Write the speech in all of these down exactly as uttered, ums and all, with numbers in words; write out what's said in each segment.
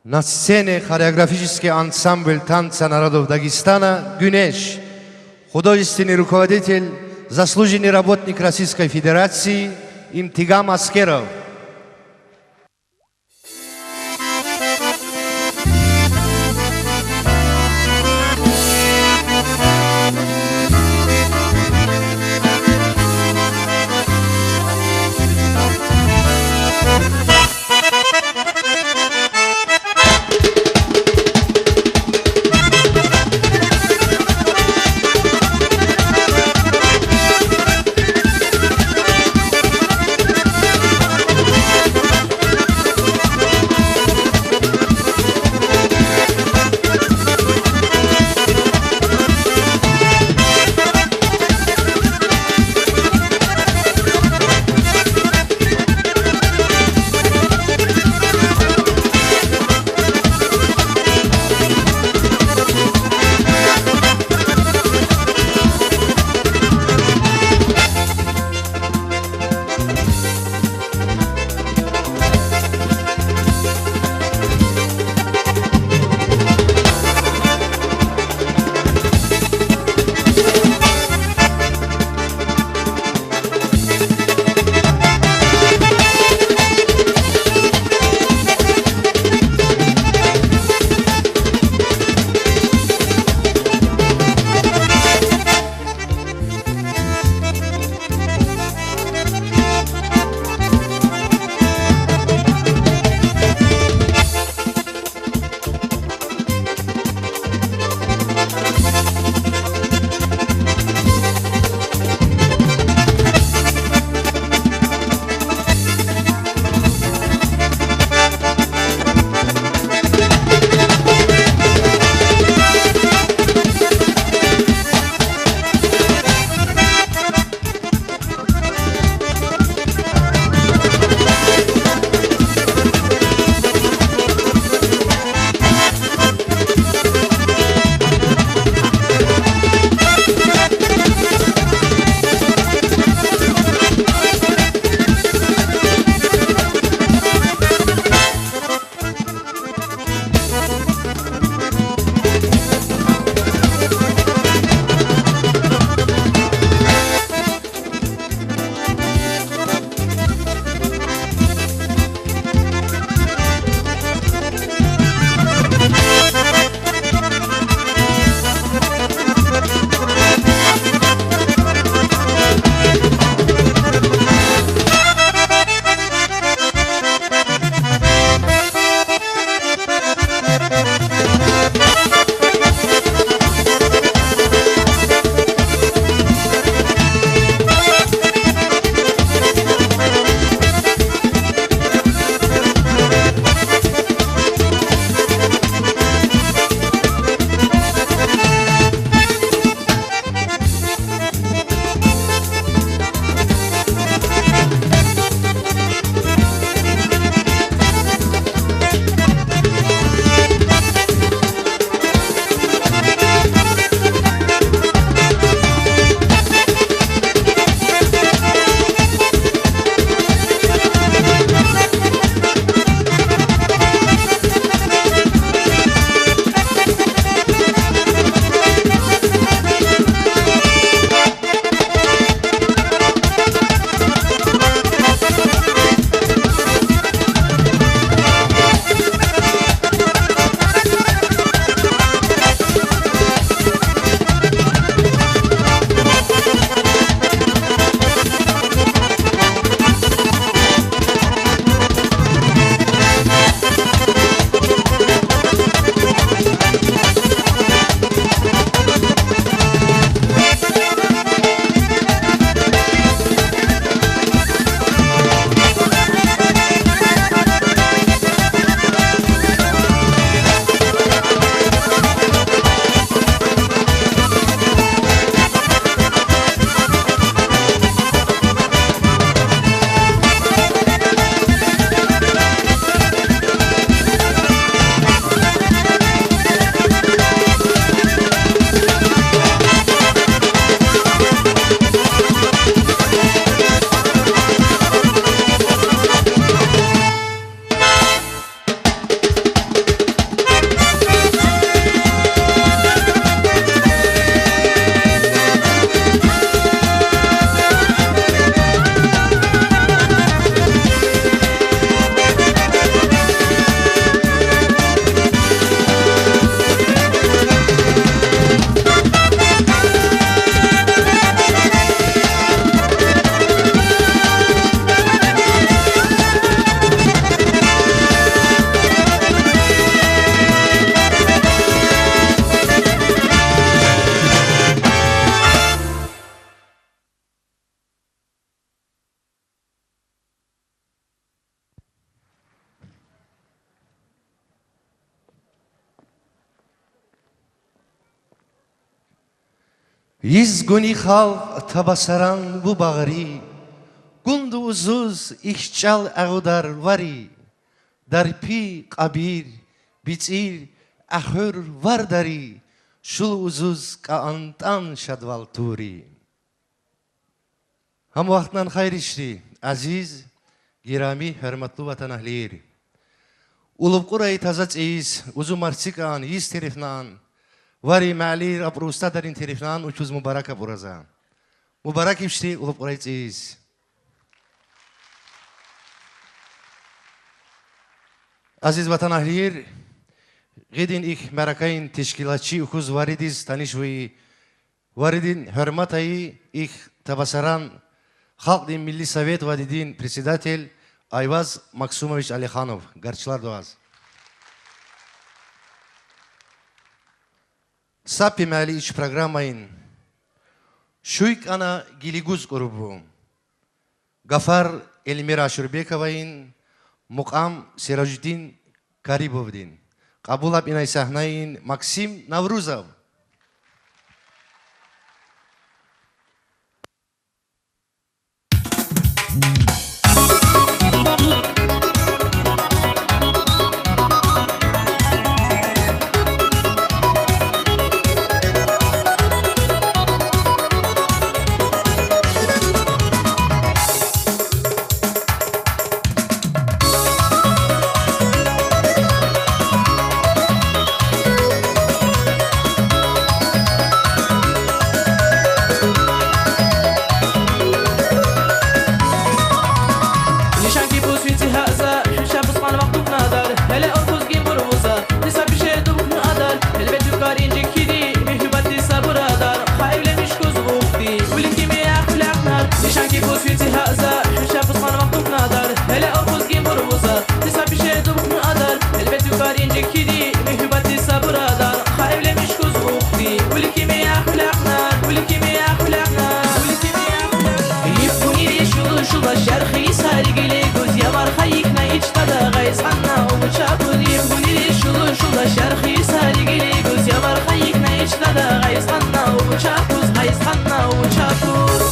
На сцене хореографический ансамбль танца народов Дагестана «Гюнеш», художественный руководитель, заслуженный работник Российской Федерации Имтигам Аскеров. Из гуни халқ Табасаран вубагъри, гунду узуз ихъ чӀал агъудар вари, дарпи, къабир, бицӀир, ахур вардари, шул узуз кьа антан шадвал тури. Гьам вахтунан хайришри, азиз, гирами, гьуьрметлу ватанэгьлийр. Улубкьурай таза цӀийиз, узун марцикан, йис терефнан, вари мегьалийр, апру устадарин терефнан учуз мубарак абураза. Мубарак ибшри Улубкьурай цӀийиз. Азиз ватанэгьлийр, гъидин ихъ мярекатдин тешкилатчи, укхуз варидиз таниш ви, варидин гьуьрмет ая, ихъ Табасаран халкьдин милли совет вадидин председатель Айваз Максумович Алиханов, гарчиларду аз. Са пемели ич программайин «Шуйк ана гилигуз» кӀуруб. Гафар Эльмира Ашурбековаин, мукьвал Сиражутдин Карибовдин. Кьабулаб инай сагьнаин Максим Наврузов. Лишанки пус вици гьаза, шуша пус къан вахтук надар, гьеле орхуз гимбур вуза, диса пише дубук надар, гьелбет юкаринжи киди, муьгьуьббатди сабурадар, хайвилемиш куз вухтин, уликими ахвилахнар. Лишанки пус вици гьаза, шуша пус къан вахтук надар, гьеле орхуз гимбур вуза, диса пише дубук надар, гьелбет юкаринжи киди, муьгьуьббатди сабурадар, хайвилемиш куз вухтин, уликими ахвилахнар, уликими ахвилахнар, уликими ахвилахнар. Йип гунин шулу шулаш ярхи сари гиле гуз, явар хайихна ичтада гъайз анна увча пуз. Йип гунин шулу шулаш ярхи сари гиле гуз, явар хайихна ичтада гъайз анна увча пуз, гъайз анна увча пуз.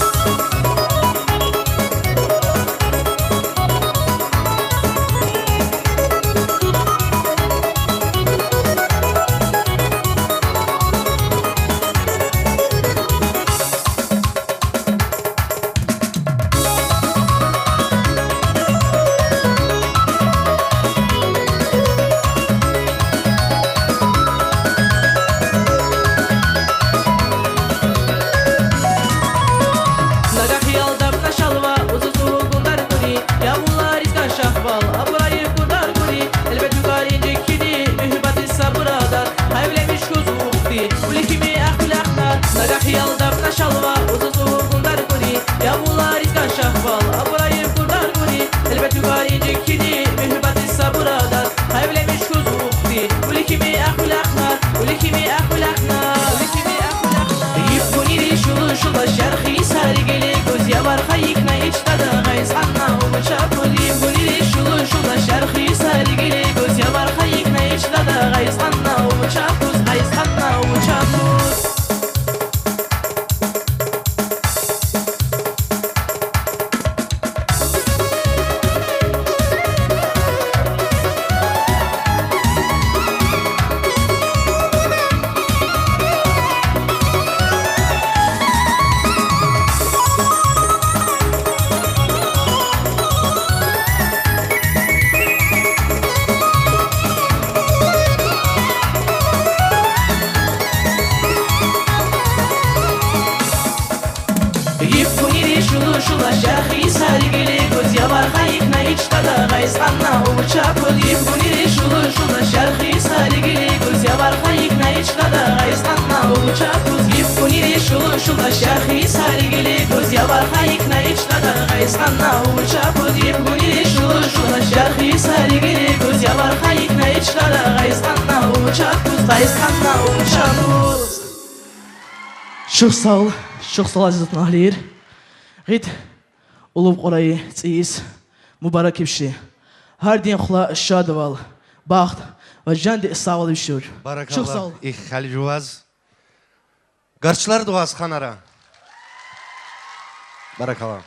Нагагь ялдабна шалва, узун сугъул гун дар гури, ямулар искан шахвал, абурай кудар гури, гьелбет юкаринжи киди, муьгьуьббатди сабурадар, хайвилемиш куз вухтин, уликими ахвилахнар. Нагагь ялдабна шалва, узун сугъул гун дар гури, ямулар искан шахвал, абурай кудар гури, гьелбет юкаринжи киди, муьгьуьббатди сабурадар, хайвилемиш куз вухтин, уликими ахвилахнар, уликими ахвилахнар, уликими ахвилахнар. Йип гунин шулу шулаш ярхи сари гиле гуз, явар хайихна ичтада гъайз анна увча пуз. Йип гунин шулу шулаш ярхи сари гиле гуз, явар хайихна ичтада гъайз анна увча пуз, гъайз анна увча пуз. Йип гунин шулу шулаш ярхи сари гиле гуз, явар хайихна ичтада гъайз анна увча пуз. Йип гунин шулу шулаш ярхи сари гиле гуз, явар хайихна ичтада гъайз анна увча пуз. Йип гунин шулу шулаш ярхи сари гиле гуз, явар хайихна ичтада гъайз анна увча пуз. Йип гунин шулу шулаш ярхи сари гиле гуз, явар хайихна ичтада гъайз анна увча пуз, гъайз анна увча пуз. Чухсагъул, чухсагъул, азиз ватанэгьлийр. Гъид Улубкьурай цӀийиз мубарак ибши. Гьардин хулаъ, шадвал, бахт ва жанди сагъвал ибшур. Баракалла. Чухсагъул. Ихъ хали жуваз. Гарчлар дуаз ханара. Баракалла.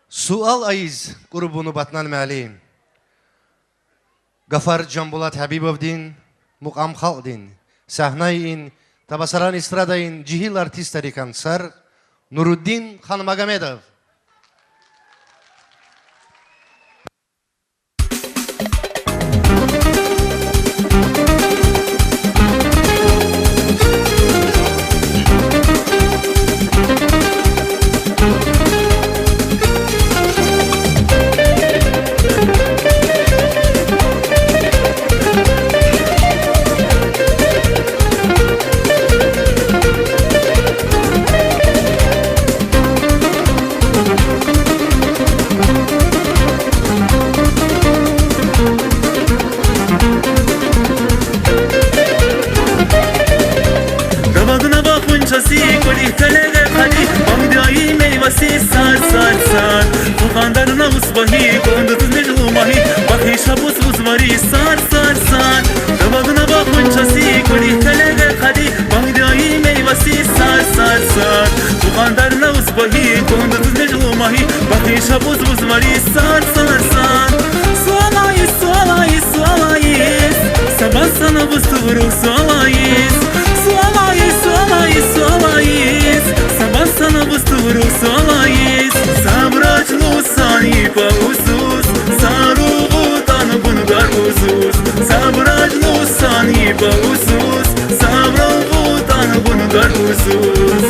«Суал айиз» группаны батнан мали Гафар Джамбулат Хабибовдин, мукъам халкъдин, саьнайин, Табасаран эстрадайин джигил артистарикан сар Нуруддин Ханмагомедов. Габагна бахун часи, коли телеге хади, багдяи мейваси сар, сар, сар. Тухандарна ус баги, кондутуз межлумаги, бахи шабус узвари сар, сар, сар. Габагна бахун часи, коли телеге хади, багдяи мейваси сар, сар, сар. Тухандарна ус баги, кондутуз межлумаги, бахи шабус узвари сар, сар, сар. Суал айиз, суал айиз, суал айиз. Сабан сана бустувру суал айиз. Суал айиз, суал айиз, суал айиз. Сабан сана бустувру суал айиз. Сабрач нусан ипа усус, саругутан бунгар усус. Сабрач нусан ипа усус, саругутан бунгар усус.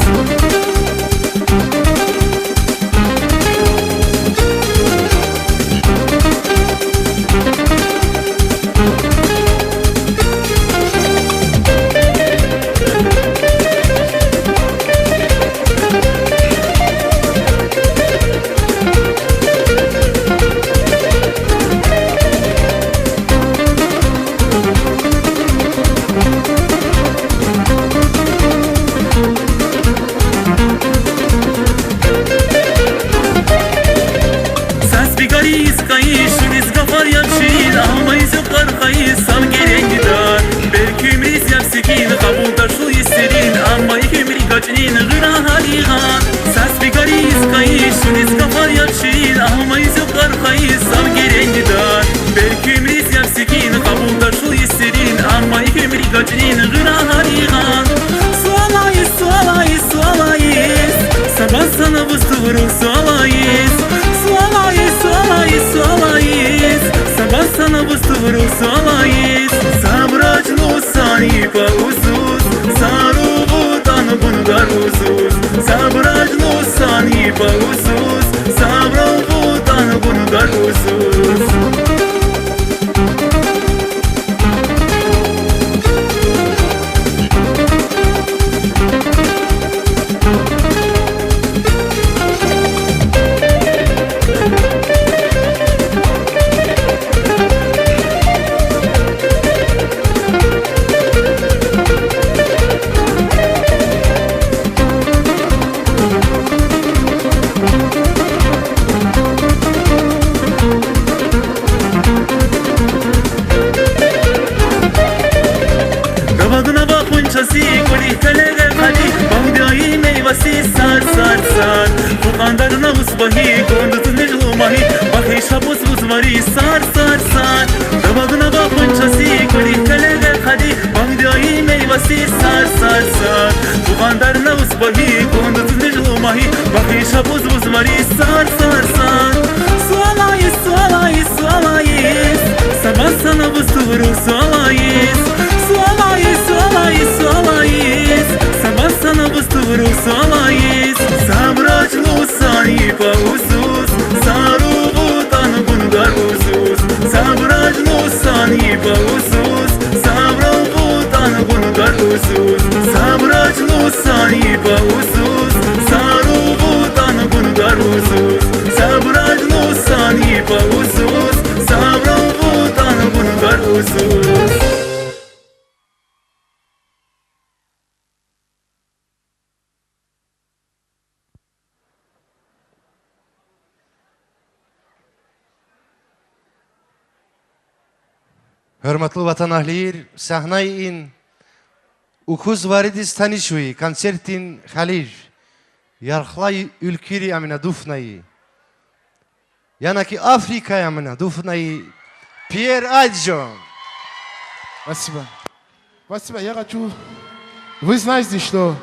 Сасби гари искаи, шуриз гафар яб ширин, амма изюк къархаи, сал геренги дар. Белки уьмриз яб секин, къабулда шу иссерин, амма ик уьмри гачнин, гъира гьалига. Сасби гари искаи, шуриз гафар яб ширин, амма изюк къархаи, сал геренги дар. Белки уьмриз яб секин, къабулда шу иссерин, амма ик уьмри гачнин, гъира гьалига. Суал айиз, суал айиз, суал айиз. Сабан сана бустувру суал айиз. Суал айиз, суал айиз, суал айиз. Сабан сана бустувру суал айиз. Сабрач нусан ипа усус, саругутан бунгар усус. Сабрач нусан ипа усус, саругутан бунгар усус. Габагна бахун часи, коли телеге хади, багдяи мейваси сар, сар, сар. Тухандарна ус баги, кондутуз межлумаги, бахи шабус узвари сар, сар, сар. Габагна бахун часи, коли телеге хади, багдяи мейваси сар, сар, сар. Тухандарна ус баги, кондутуз межлумаги, бахи шабус узвари сар, сар, сар. Суал айиз, суал айиз, суал айиз. Сабан сана бустувру суал айиз. Суал айиз, суал айиз, суал айиз. Сабан сана бустувру суал айиз. Сабрач нусан ипа усус, саругутан бунгар усус. Сабрач нусан ипа усус, саругутан бунгар усус. Сабрач нусан ипа усус, саругутан бунгар усус. Сабрач нусан ипа усус, саругутан бунгар усус. Һурматлы ватан әһлияр, сәһнәй ин Укуз варидиз таниш ви концертин халиж. Ярхлай уьлкури амина дуфнай. Яна ки Африкай амина дуфнай Пьер Аджо. Спасибо. Спасибо, я хочу. Вы знаете, что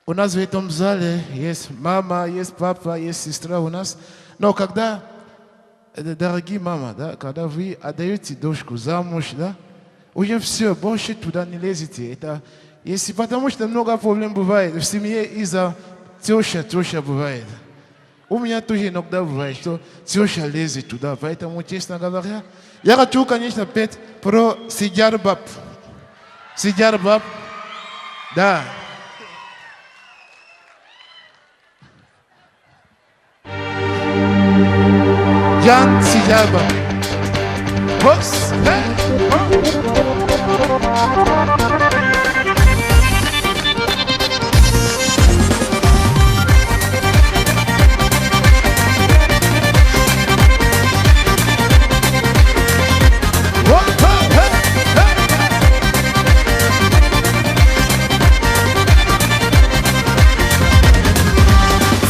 у нас в этом зале есть мама, есть папа, есть сестра у нас. Но когда, э, дорогие мама, да, когда вы отдаёте дочку замуж, да, уже всё, больше туда не лезете. Это, если, потому что много проблем бывает в семье из-за тёща, тёща бывает. У меня тоже иногда бывает, что тёща лезет туда, поэтому, честно говоря, я хочу, конечно, петь про Сиджар баб. Сиджар баб. Да. Ӟан Сиджар баб. Бос, э, бос.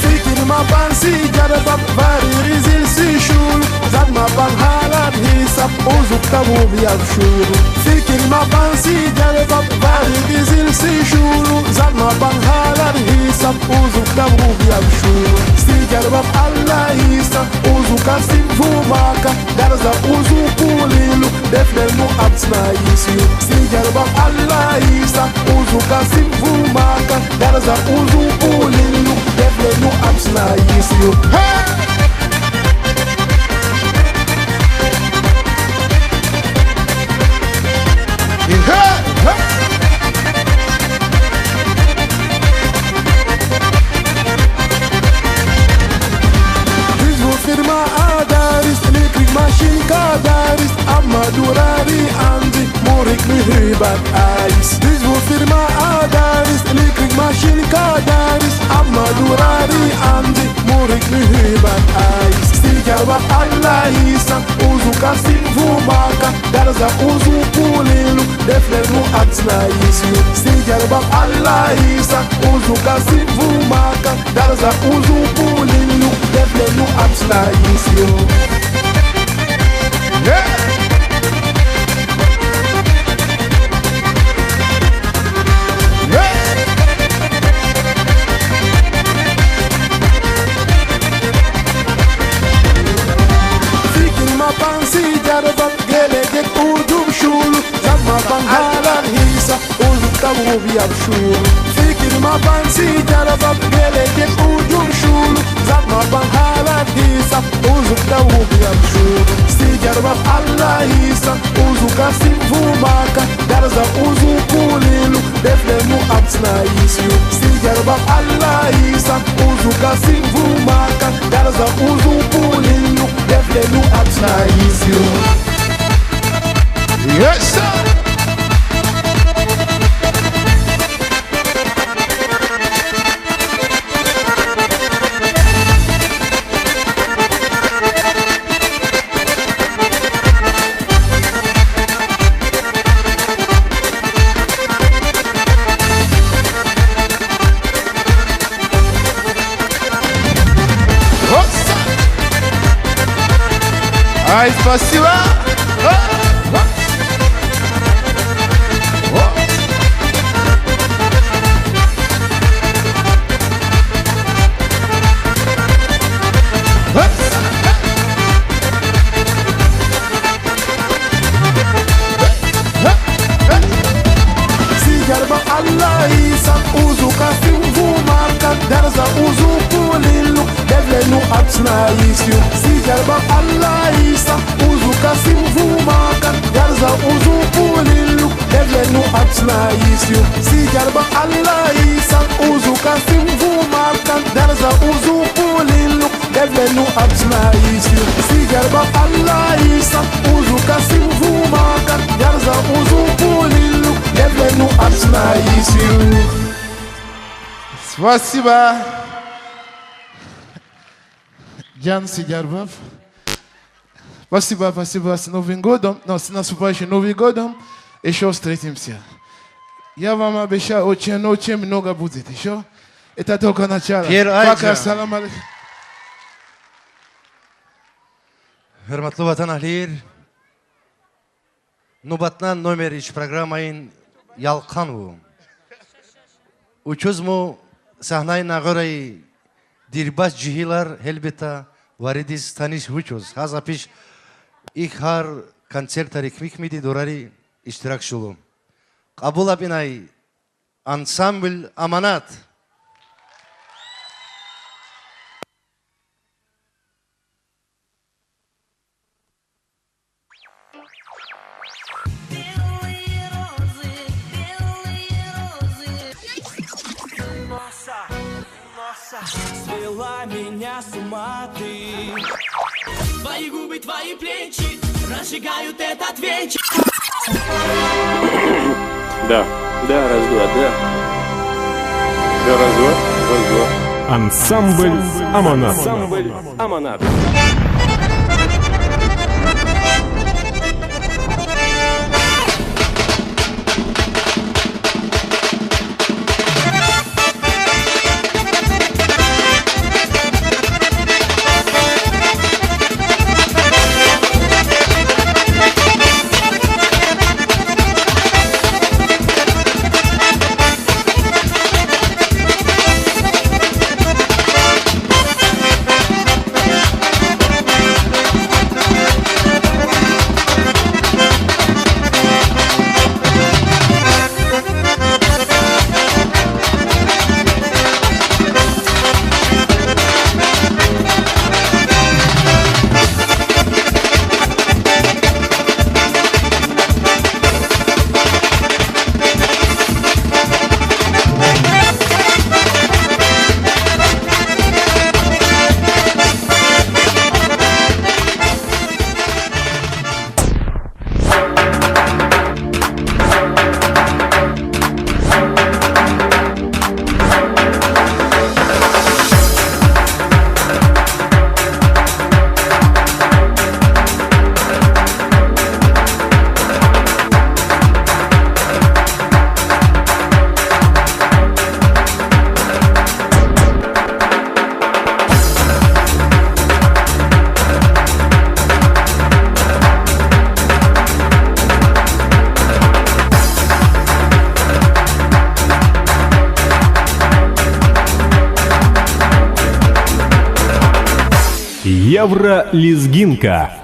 Фикир мабан, Сиджар баб, вари резил сишул. Зад мабан, гьалал гьисаб, узукта вув яб шур. Фикир мабан, Сиджар баб, вари резил сишул. Зад мабан, гьалал гьисаб, узукта вув яб шур. Сиджар баб, Аллагь иса, узука сим вув мака, дарза узун пулилу, дефлену абцнайис ю. Сиджар баб, Аллагь иса, узука сим вув мака, дарза узун пулилу, дефлену абцнайис ю. Хе! Дуьз вув фирма адарист, электрик машинка дарист, амма дурари анжи, мурик муьгьуьббат айис. Дуьз вув фирма адарист, электрик машинка дарист, амма дурари анжи, мурик муьгьуьббат айис. Сиджар баб, Аллагь иса, узука сим вув мака, дарза узун пулилу, дефлену абцнайис ю. Сиджар баб, Аллагь иса, узука сим вув мака, дарза узун пулилу, дефлену абцнайис ю. Э! Фикир мабан, Сиджар баб, гележек уьжюм шулу. Зад мабан, гьалал гьисаб, узукта вув яб шур. Фикир мабан, Сиджар баб, гележек уьжюм шулу. Зад мабан, гьалал гьисаб, узукта вув яб шур. Сиджар баб, Аллагь иса, узука сим вув мака, дарза узун пулилу, дефлену абцнайис ю. Сиджар баб, Аллагь иса, узука сим вув мака, дарза узун пулилу, дефлену абцнайис ю. Yes, sir. Ай, спасибо. Сиджар баб, Аллагь иса, узука сим вув мака, дарза узун пулилу, дефлену абцнайис ю. Сиджар баб, Аллагь иса, узука сим вув мака, дарза узун пулилу, дефлену абцнайис ю. Сиджар баб, Аллагь иса, узука сим вув мака, дарза узун пулилу, дефлену абцнайис ю. Сиджар баб, Аллагь иса, узука сим вув мака, дарза узун пулилу, дефлену абцнайис ю. Спасибо. Ӟан Сиджар баб. Спасибо, спасибо. С Новым годом. Но, с наступающим Новым годом. Ещё встретимся. Я вам обещаю очень, очень много будет ещё. Это только начало. Пьер Айджа. Пока, салам алейкум. Hörmətli vətən əhliləri, nobətən nomer iç proqrammayn "Yalqan" bu. Uçuz mu səhnəyə nağorəy dirbas cihillər, həlbətdə, vəridiz tanış uçuz. Həz əpiş iqar konsertədə kimikmidi dorədə iştirakçi olum. Qəbul əbinəy, ansambl "Amanat". Свела меня с ума ты. Твои губы, твои плечи разжигают этот вечер. Да, да, раз-два, да. Да, раз-два, раз-два. Ансамбль "Аманат". Ансамбль "Аманат". Евролезгинка.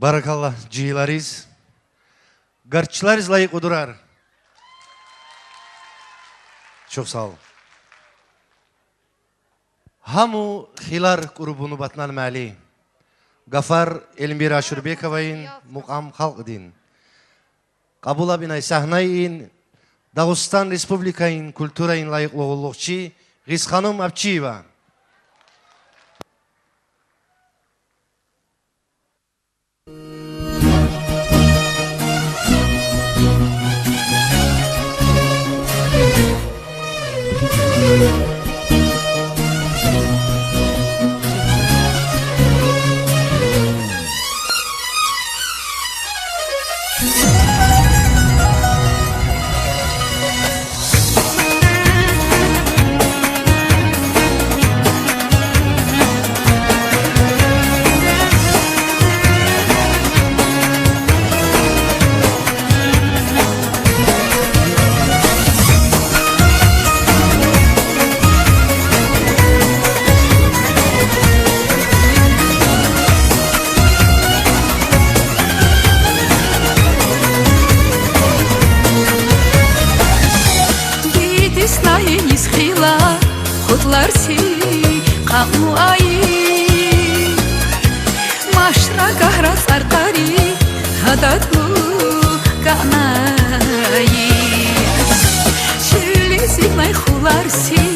Баракалла, җыеларыз. Гарчыларыз лайык удурар. Чок сау ол. Һәм ул хыйлар курбуну батнан мәли. Гафар Эльмира Ашурбековаин мукам халкъдин. Кабул абинай сәхнәйин Дагъустан Республикаин культураин лайыклы оллукчы Гызханум Апчиева. Муаи машра гагьра цӀаркъари гьадад гугъанайи. Чилиз инай хулар сий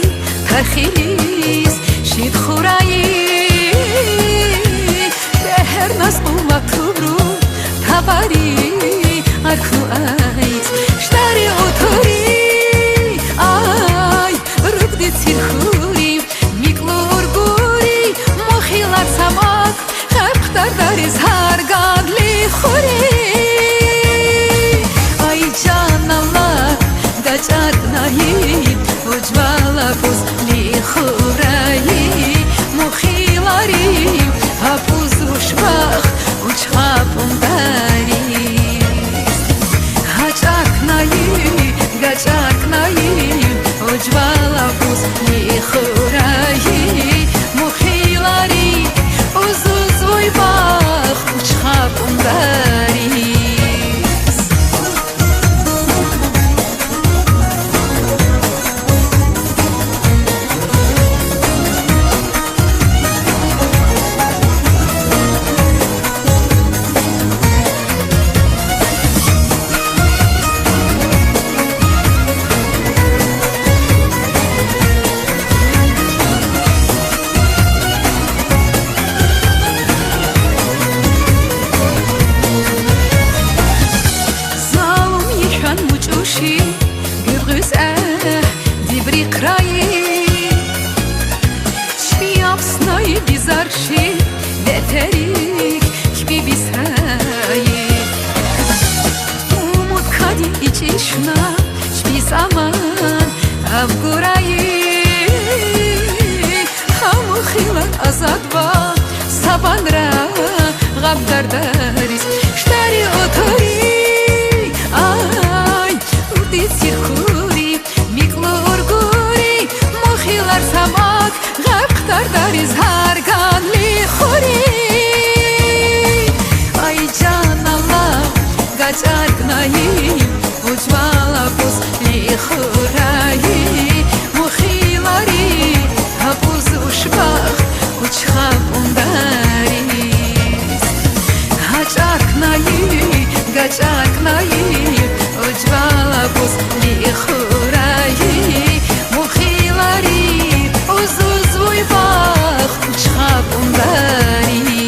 тахилиз шид хурайи. Бегьер наз къулатубру табари аркну айз. Штари утури ай, ругди циркури, миклу ургури, мухилар самак, хепхтардариз гьарган лихури. Ай, чан Аллагь, гачӀаркнайи, уж валабуз лихурайи, мухилари гьабуз ушбах, учха пӀундари. ГачӀаркнайи, гачӀаркнайи, уж валабуз лихурайи, мухилари узузвуй бах, учха пӀундари. Залум йифен мучӀуши гуьгъуьз, э, дибри крайи. Чпи абснай бизарши, бетерик чпи бисрайи. Умуд кадин ичӀишна, чпиз аман абгурайи. Гьа мухилар азадвал сабанра гъабдардариз. Штари утури ай, ругди циркури, миклу ургури, мухилар самак, гъеб хтардариз гьарган лихури. Ай, чан Аллагь, гачӀаркнайи, уж валабуз лихурайи, мухилари гьабуз ушбах, учха пӀундариз. ГачӀаркнайи, гачӀаркнайи, уж валабуз лихурайи, мухилари узузвуй бах, учха пӀундариз.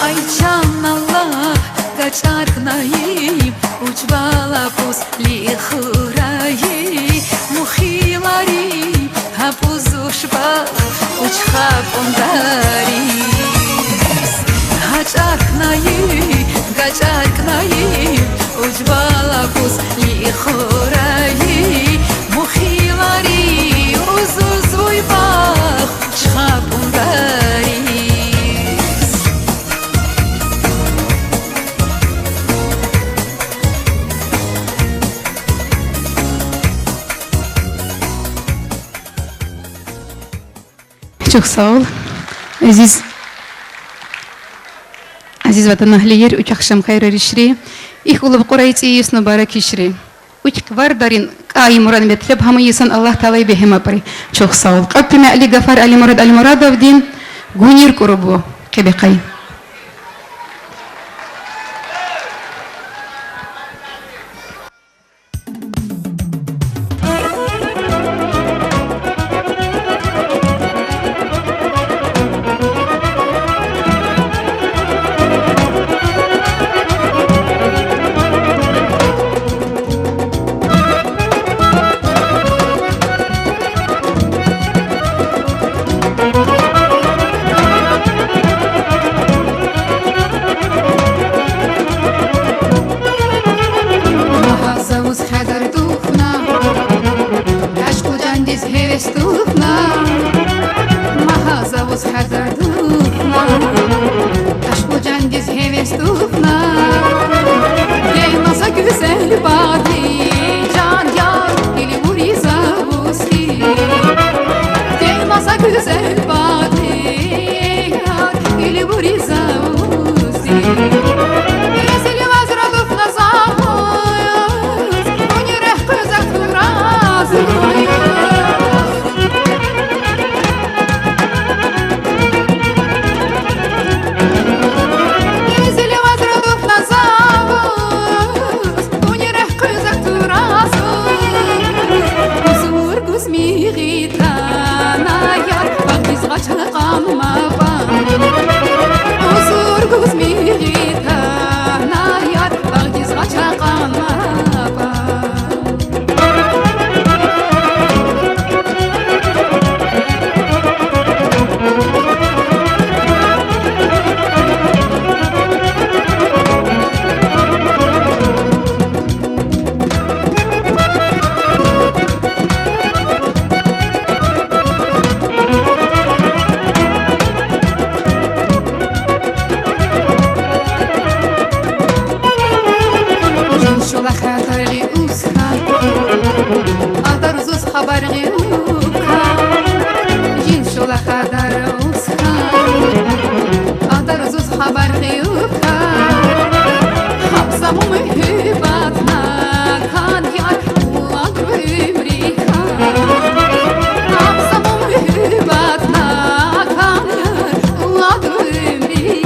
Ай, чан Аллагь, гачӀаркнайи, уж валабуз лихурайи, мухилари гьабуз ушбах, учха пӀундариз. ГачӀаркнайи, гачӀаркнайи, уж валабуз лихурайи, мухилари узузвуй бах, учха пӀундариз. Чухсагъул. Азиз, азиз ватанэгьлийр, учахшам хайраришри, ихлуб Кьурай цӀийи йис мубаракишри. Учк вардарин кьай, мурад, метлеб гьамни йисан Аллагь Таалай бегьем абари. Чухсагъул. Къаппи меъли гафар Алимурад Алимурадовдин «Гунир кӀурубу» кебекай. Шолахадар гиуска, адар зуз хабар гиука. Жин шолахадар гиуска, адар зуз хабар гиука. Хаб замун муьгьуьббатна кан яр улад гуьмрика. Хаб замун муьгьуьббатна кан яр улад гуьмрика.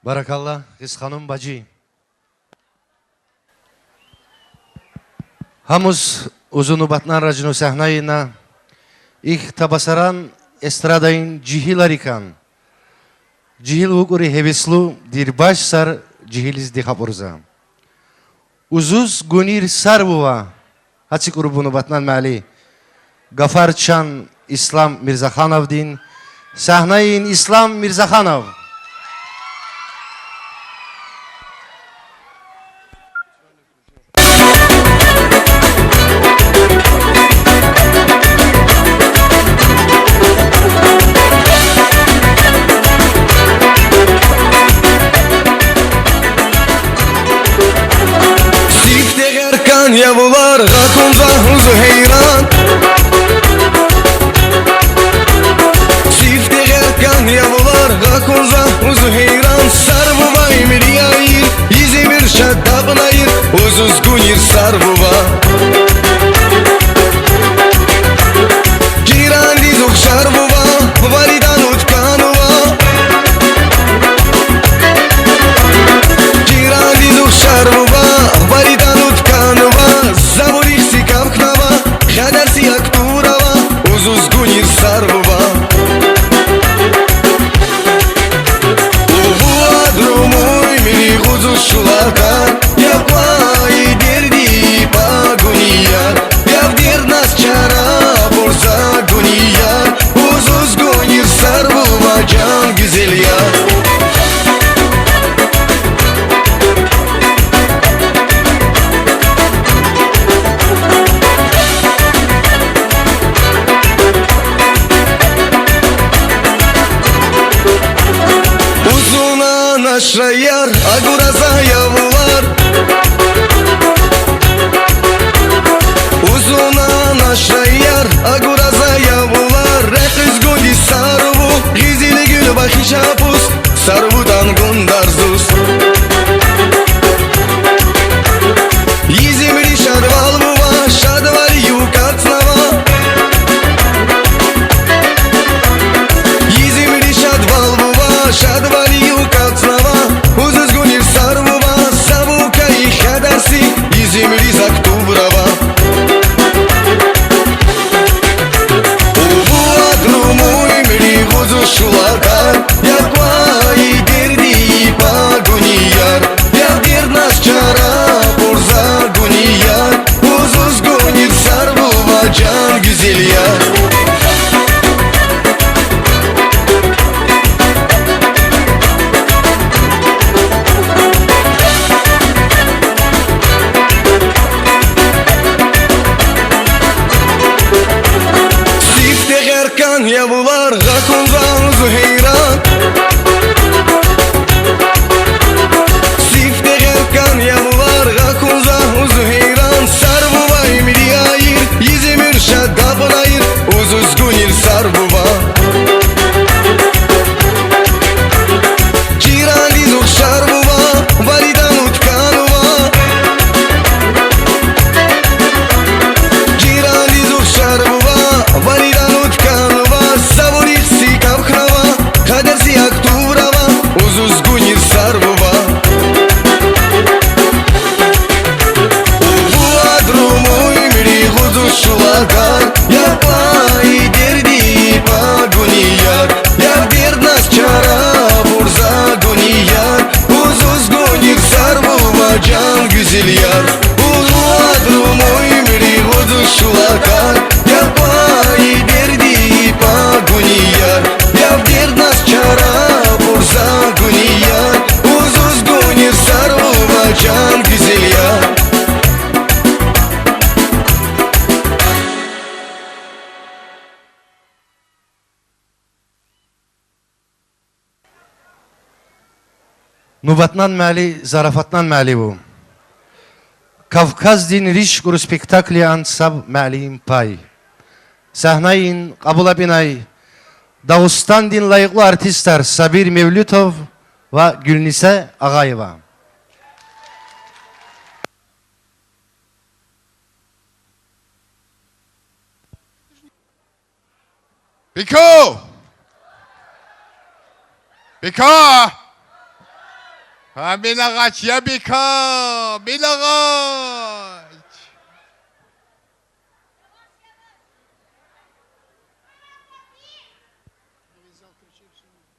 Баракалла, Хисханум бажи. Гьамус узун нубатнан раджну сагьнайна, ихьтин Табасаран эстрададин жигьиларикан, жигьил вукӀури гьевеслу дирбаш сар жигьилиз дихапӀурза. Узуз гунир сарвува, гьа цикӀурбуну батнан мали. Гафар чан Ислам Мирзахановдин, сагьнайин Ислам Мирзаханов. Сифте геркан явулар гьакъунза узу гьейран. Сифте геркан явулар гьакъунза узу гьейран. Сарвувай мирияйир, изимир шадабнайир. гунир сарвува. Ҷирандиз ухшарвува, варидан утканва. Ҷирандиз ухшарвува, варидан утканва. Забурихси капкнава, хадарси актув рава, узуз гунир сарвува. Увуа друмуй мери гузуш шулатар, япай дерди пагунияр, яв дерднас чара бурза гунияр, узуз гунир сарвува ҷан гюзел яр. Узуна нашра яр, агураза явулар. Узуна нашра яр, агураза явулар. Рехиз гунди сарву, гъизили гуьл бахиша пус, сарвутан гун дарзус. Изимри шадвал бува, шадвали юкатнава. Изимри шадвал бува, шадвали юкатнава. Узуз гунир сарвува, сабукай хадарси, изимри зак тубрава. Увуа друмуй мери гузуш шулатар, япай дерди пагунияр, яв дерднас чара бурза гунияр, узуз гунир сарвува ҷан гюзел яр. Сифте геркан явулар, гъа кун за узу гьейран. Сифте геркан явулар, гъа кун за узу гьейран. Сарвувай мери айир, изимир шад дапнайир, узуз гунир сарвува. Ҷирандиз ухшарвува, варидан утканва. Ҷирандиз ухшарвува, варидан утканва. Забурихси капкнава, хадарси актув рава, узуз гунир сарвува. Увуа друмуй мери гузуш шулатар, япай дерди пагунияр, яв дерднас чара бурза гунияр, узуз гунир сарвува ҷан гюзел яр. Увуа друмуй мери гузуш шулатар, япай дерди пагунияр, яв дерднас чара бурза гунияр, узуз гунир сарвува ҷан гюзел яр. Нубатнан мали, зарафатнан мали бу. Кавказдин риш гур спектакльян саб малиин пай. Саҳнаин къабулабинай Дагъустандин лайихлу артистар Сабир Мевлютов ва Гюлниса Агъаева. Бико! Бико! А, мин агъач, я бико! Мин агъач!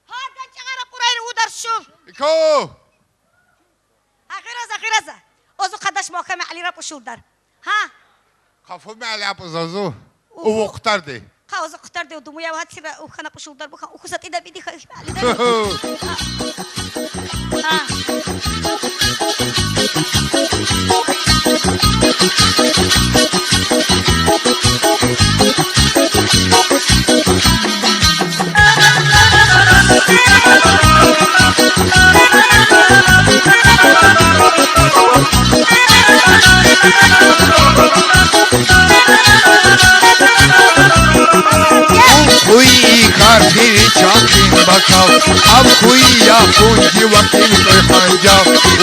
Гьар ганчагъара къурайри удар шул. Бико! Гьа, гъираза, гъираза. Озу къадаш мохькам алира пушулдар. Гьа? Къафу меле апузазу. Уву къутарди. Къа озу къутарди, думуя ватира ухана пушулдар бухан. Уху сатида биди ха. Гьа. Хъуи харфи чакин бака Хаб хүйи япун жива ким тойханжа,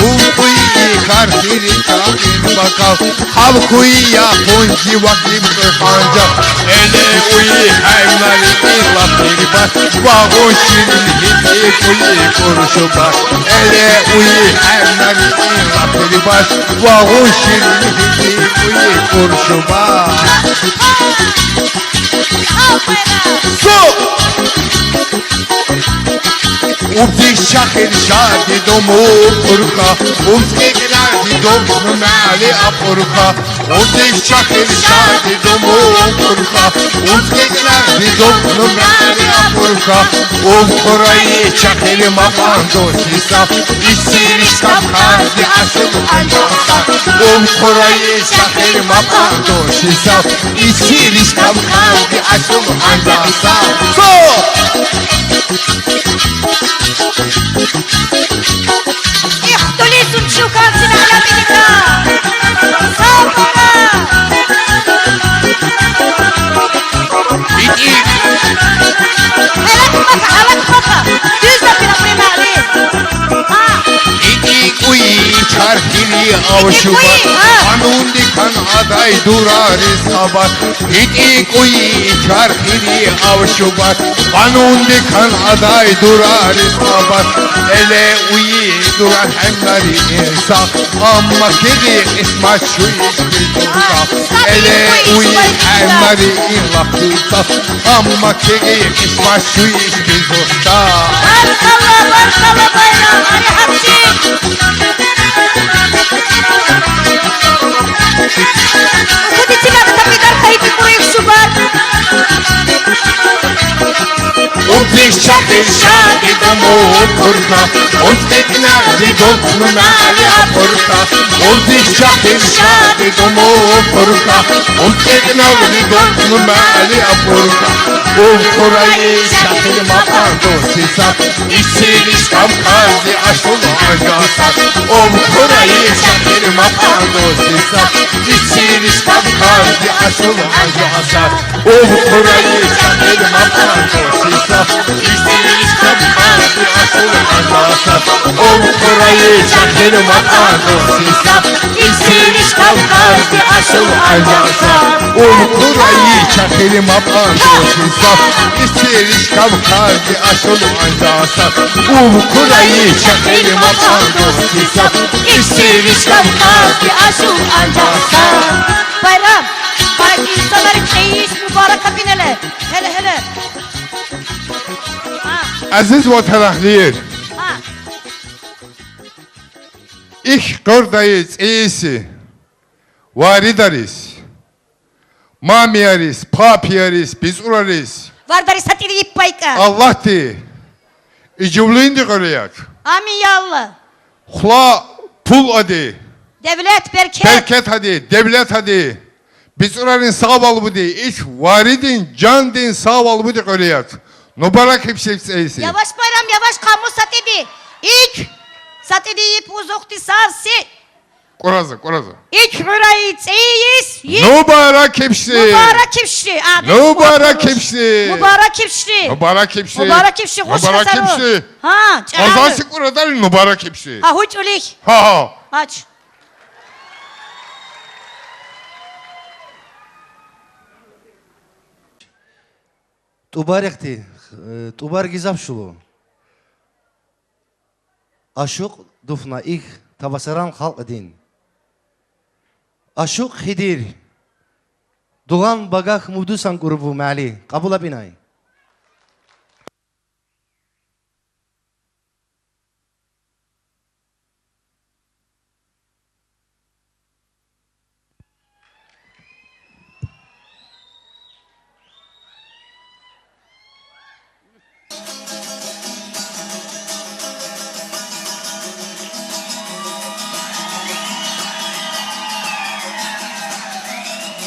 ум хүйи кархири чахин бакал. Хаб хүйи япун жива ким тойханжа. Эле уйи ханнар илап бирбат, вагон ширин хити уйи куршубат. Эле уйи ханнар илап бирбат, вагон ширин хити уйи куршубат. Со! Убдиш чахир шади дому курка, умскикна ди дом нумали апурка. Убдиш чахир шади дому курка, умскикна ди дом нумали апурка. Ум хурайи чахир мапандо сиса, исириш капканди асул анжаса. Ум хурайи чахир мапандо сиса, исириш капканди асул анжаса. Со! Эх, тулисун чукан сина алабиника. Сапара. Иди. Хават маха, хават маха. Дуьз да пира пира ли. Ха. Иди куй чархири авшуба. Иди куй, ха. Анунди кан адай дурари сабат. Итикуй чархири авшубат, къанунди кан адай дурари сабат. Эле уйи дуран ханнари инса, амма кеги исмат шуйиш бизуса. Эле уйи ханнари инлахиса, амма кеги исмат шуйиш бизуса. Баркалла, баркалла, Байрам, ари хапчи. Убдиш чахир шади дому курка, умскикна ди дом нумали апурка. Убдиш чахир шади дому курка, умскикна ди дом нумали апурка. Ум хурайи чахир мапандо сиса, исириш капканди асул анжаса. Ум хурайи чахир мапандо сиса, исириш капканди асул анжаса. Ум хурайи чахир мапандо сиса, исириш капканди асул анжаса. Ум хурайи чахир мапандо сиса, исириш капканди асул анжаса. Ум хурайи чахир мапандо сиса, исириш капканди асул анжаса. Ум хурайи чахир мапандо сиса, исириш капканди асул анжаса. Байрам, хайди, инсанар чейис мубарак бинеле. Хеле, хеле. Азиз ватанэгьлияр. Ха. Ик къурдай цӀийиси, варидарис, мамиярис, папиярис, бицӀурарис. Варидарис сатӀири иппайка. Аллагьди ижилинди къуреяд. Амин, я Аллагь. Хла пулади. Девлет, беркет. Беркетади, девлетади. БицӀурарин сагъвалбуди, ик варидин, жандин сагъвалбуди къуреяд. Мубарак хьиз ик цӀийиси. Яваш, Байрам, яваш, къаму сатӀиди. Ик сатӀиди, ик узухти сарси. Къураза, къураза. Ик къурай цӀийис. Мубарак хьиз. Мубарак хьиз. Мубарак хьиз. Мубарак хьиз. Мубарак хьиз. Ха, чӀарам. Азаси къурадар мубарак хьиз. Ха, гьа, гьа. Ач. ТӀубарихъди, э, тӀубар гизаф шулу. Ашукь Дуфна, ик табасаран халкьдин. Ашукь Хидир. Дулан багах мубдусан гурбу мали. Къабулабинай.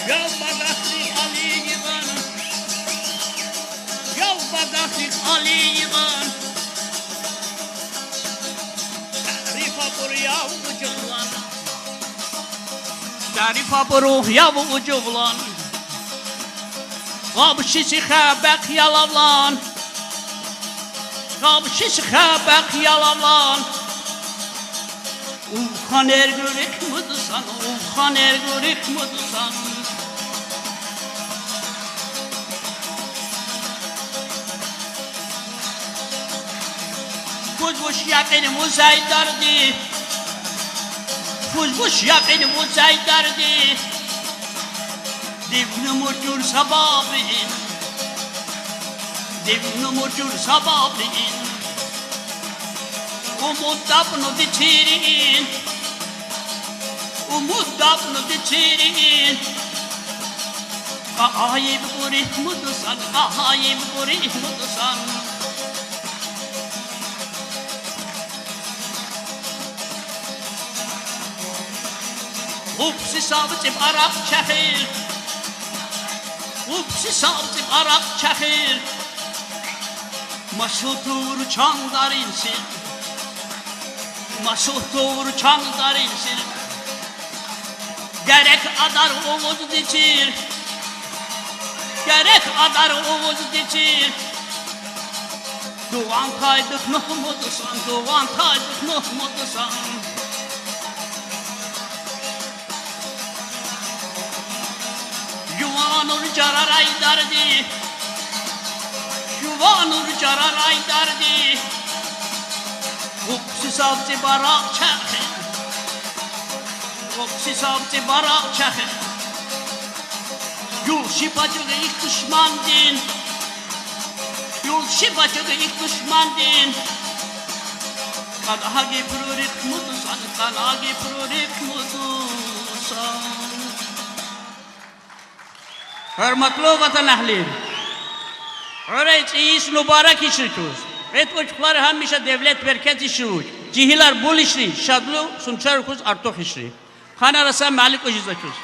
Яв багахи Алиеван, яв багахи Алиеван. Тариф абур яв уджулан. Тариф абур яв уджулан. Къаб шиси хабах ялавлан. Абшиш хабах ялаван. Уханэр гүрик мудсан, уханэр гүрик мудсан. Кузбуш япин музай дарди. Кузбуш япин музай дарди. Дивнумур чур сабабин. Дивнумур чур сабабин. Умуд дабну дичирин. Умуд дабну дичирин. Ка айиб гүрик мудсан, ка айиб гүрик мудсан. Упси саб ци бараб чахир. Упси саб ци бараб чахир. Масутур чандарин сил. Масутур чандарин сил. Герек адар увуз дичир. Герек адар увуз дичир. Дуван тайдык нохмудсан, дуван тайдык нохмудсан. Юванур чарарай дарди. Юванур чарарай дарди. Упси саб ци бараб чахир. Упси саб ци бараб чахир. Юлши бачуг ик душмандин. Юлши бачуг ик душмандин. Канаги пурурик мудсан, канаги пурурик мудсан. Гьурметли ватанэгьлийри, Урай цӀийи йис мубарак ийиша куз. Итна чукьлара гьамиша девлет берекет ийиша куз. Жигьилар булишри, шадлу сунчар куз артух ийишри. Ханара са мали кужиза куз.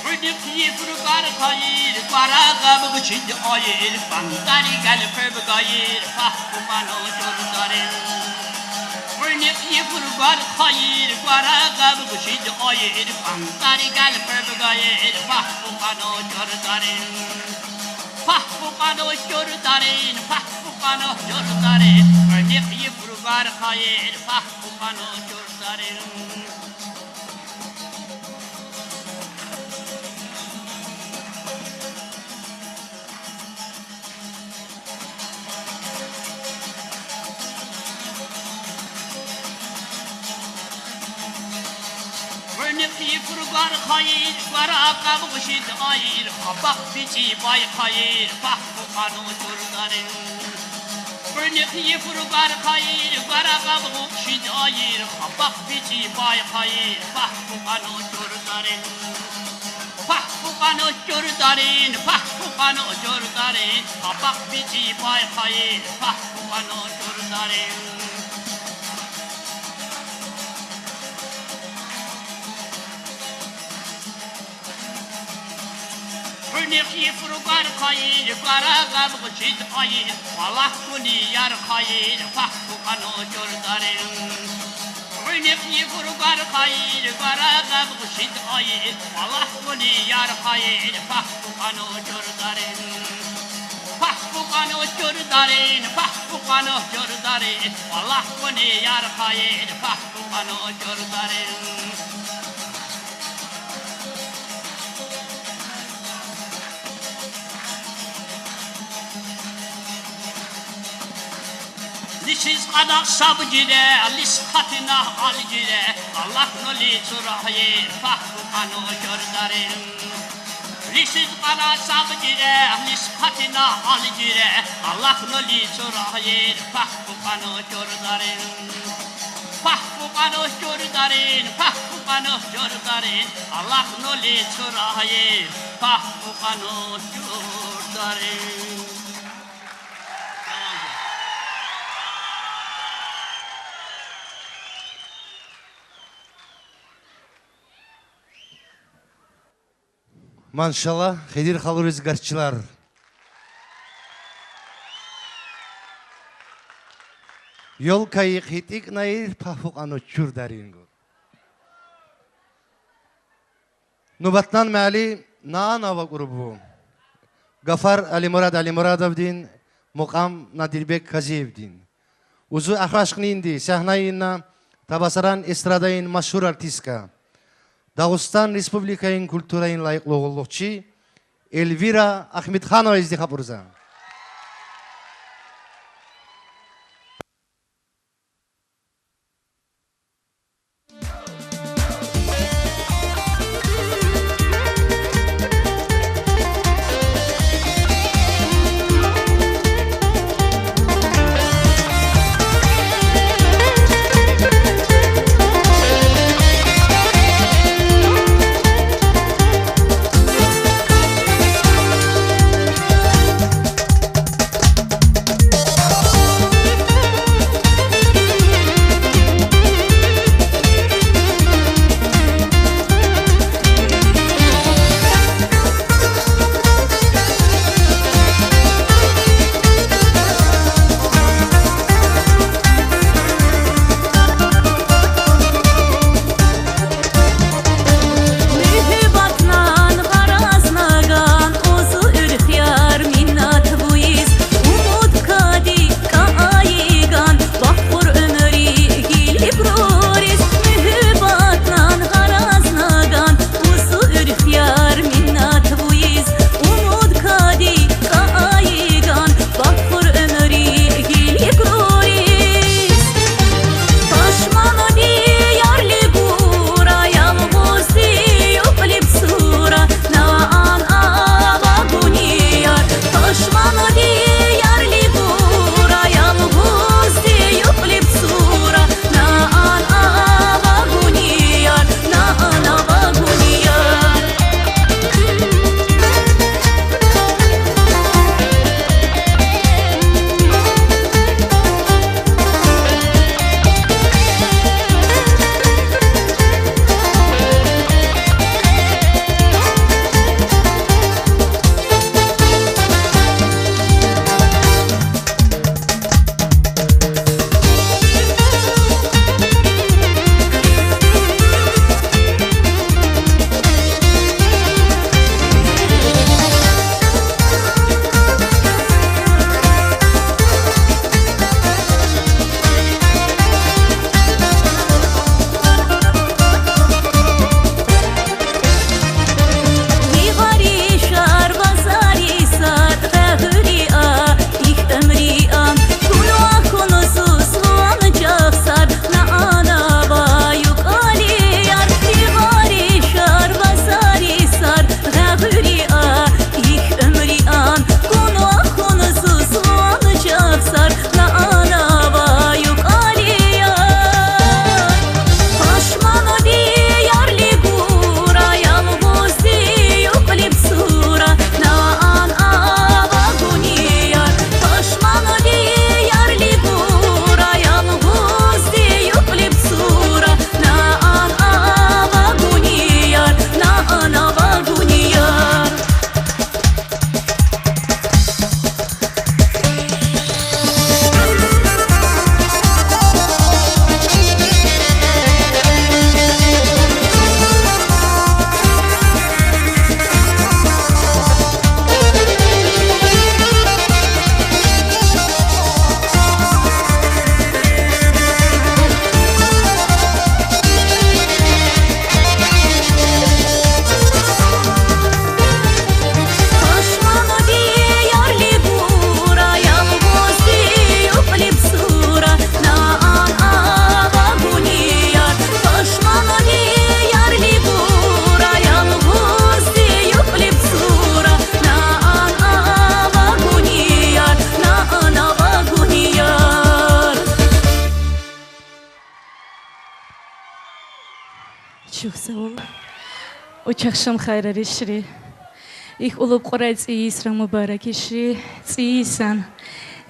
Гуьник йифругар хайир, гуара габуг шид айир, пантари гал пебгайир, пах пукано чордарин. Гуьник йифругар хайир, гуара габуг шид айир, пантари гал пебгайир, пах пукано чордарин. Пах пукано чордарин, пах пукано чордарин. Гуьник йифругар хайир, пах пукано чордарин. Гуьник йифругар хайир, гуара габуг шид айир, хабаг бичи бай хайир, пах пукано чордарин. Гуьник йифругар хайир, гуара габуг шид айир, хабаг бичи бай хайир, пах пукано чордарин. Пах пукано чордарин, пах пукано чордарин, хабаг бичи бай хайир, пах пукано чордарин. Гуьник йифругар хайир, гуара габуг шид айир, валах гунияр хайир, пах пукано чордарин. Гуьник йифругар хайир, гуара габуг шид айир, валах гунияр хайир, пах пукано чордарин. Пах пукано чордарин, пах пукано чордарин, валах гунияр хайир, пах пукано чордарин. Лисиз къанах саб жире, лис хатинах ал жире, алахно ли цурахир, пах пукано чордарин. Лисиз къанах саб жире, лис хатинах ал жире, алахно ли цурахир, пах пукано чордарин. Пах пукано чордарин, пах пукано чордарин, алахно ли цурахир, пах пукано чордарин. Маншалла, Хидир халуриз гарчилар. Ёлкайи хитик найр пафукъан учур дарингу. Нубатнан мали наан ава гурбу. Гафар Алимурад Алимурадовдин, мукъам Надирбек Казиевдин. Узу ахрашкнинди сяхнайна Табасаран эстрадайин машгьур артистка, Дагъустан Республикайин культурайин лайихлу къуллугъчи Эльвира Ахмедханова изди хапурза. Чухсагъул. Учахшум хайраришри. Ихъ улуб Кьурай цӀийи йисра мубаракишри. ЦӀийи йисан,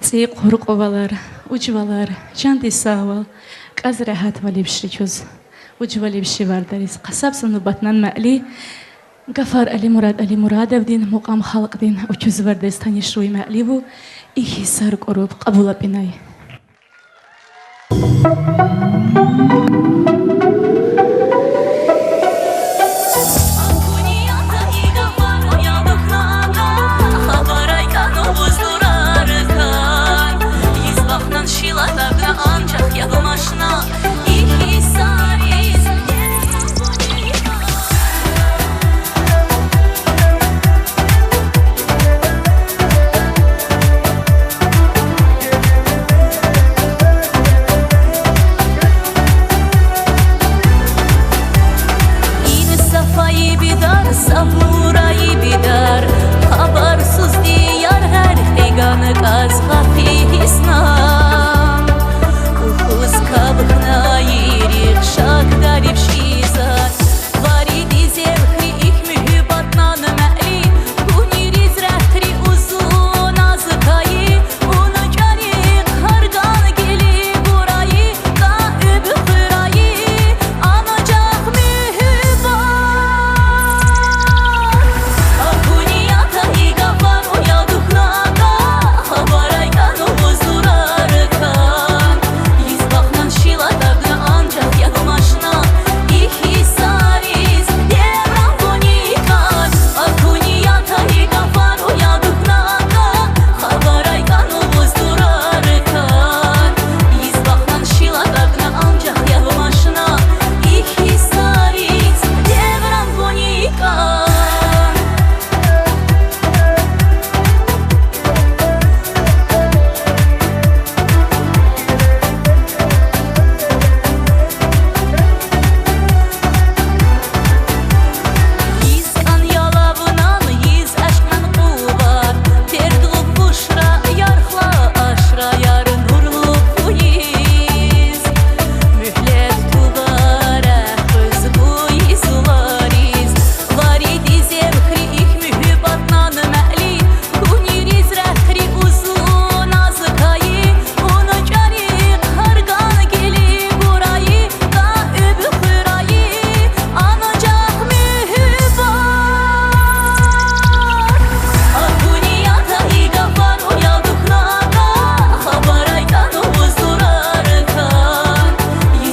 цӀийи къуркъувалар, уджвалар, чанди сагъвал, кьаз регьятвал ибшри чуз. Уджвал ибши вардарис. Къасабза нубатнан мали Гафар Алимурад Алимурадовдин мукъам халкьдин учузвардиз таниш авай муаллим ва. «Их йисар» куруб къабул авай. Инсафай бидар, сабурай бидар, хабарсуз дияр гьар хиганыказ гаф ийиснан. Кухуз кабхнай ирихшаг гариб шизан. Вариди зевгьри ихъ муьгьуьббатнан муаллим, гунриз рехтри узун азкай, ункӀари харган гили гурай, къа уьб хурай, анжах муьгьуьббат. Агония тайга варуя духнага, хабарай къанув уздураркан. Йис бахнан шила тагна анжах ягмашна, ихи сариз девран гоникан. Агония тайга варуя духнага, хабарай къанув уздураркан. Йис бахнан шила тагна анжах ягмашна, ихи сариз девран гоникан. Йис кӀан ялавунан, йис ашкъан къуват, терг лув вушра ярхла, ашра яр нур лув вуйиз. Муьгьлет туварах къуз вуйиз улариз. Вариди зевгьри ихъ муьгьуьббатнан муаллим, гунриз рехтри узун азкай, ункӀари харган гили гурай, къа уьб хурай, анжах муьгьуьббат. Агония тайга варуя духнага, хабарай къанув уздураркан. Йис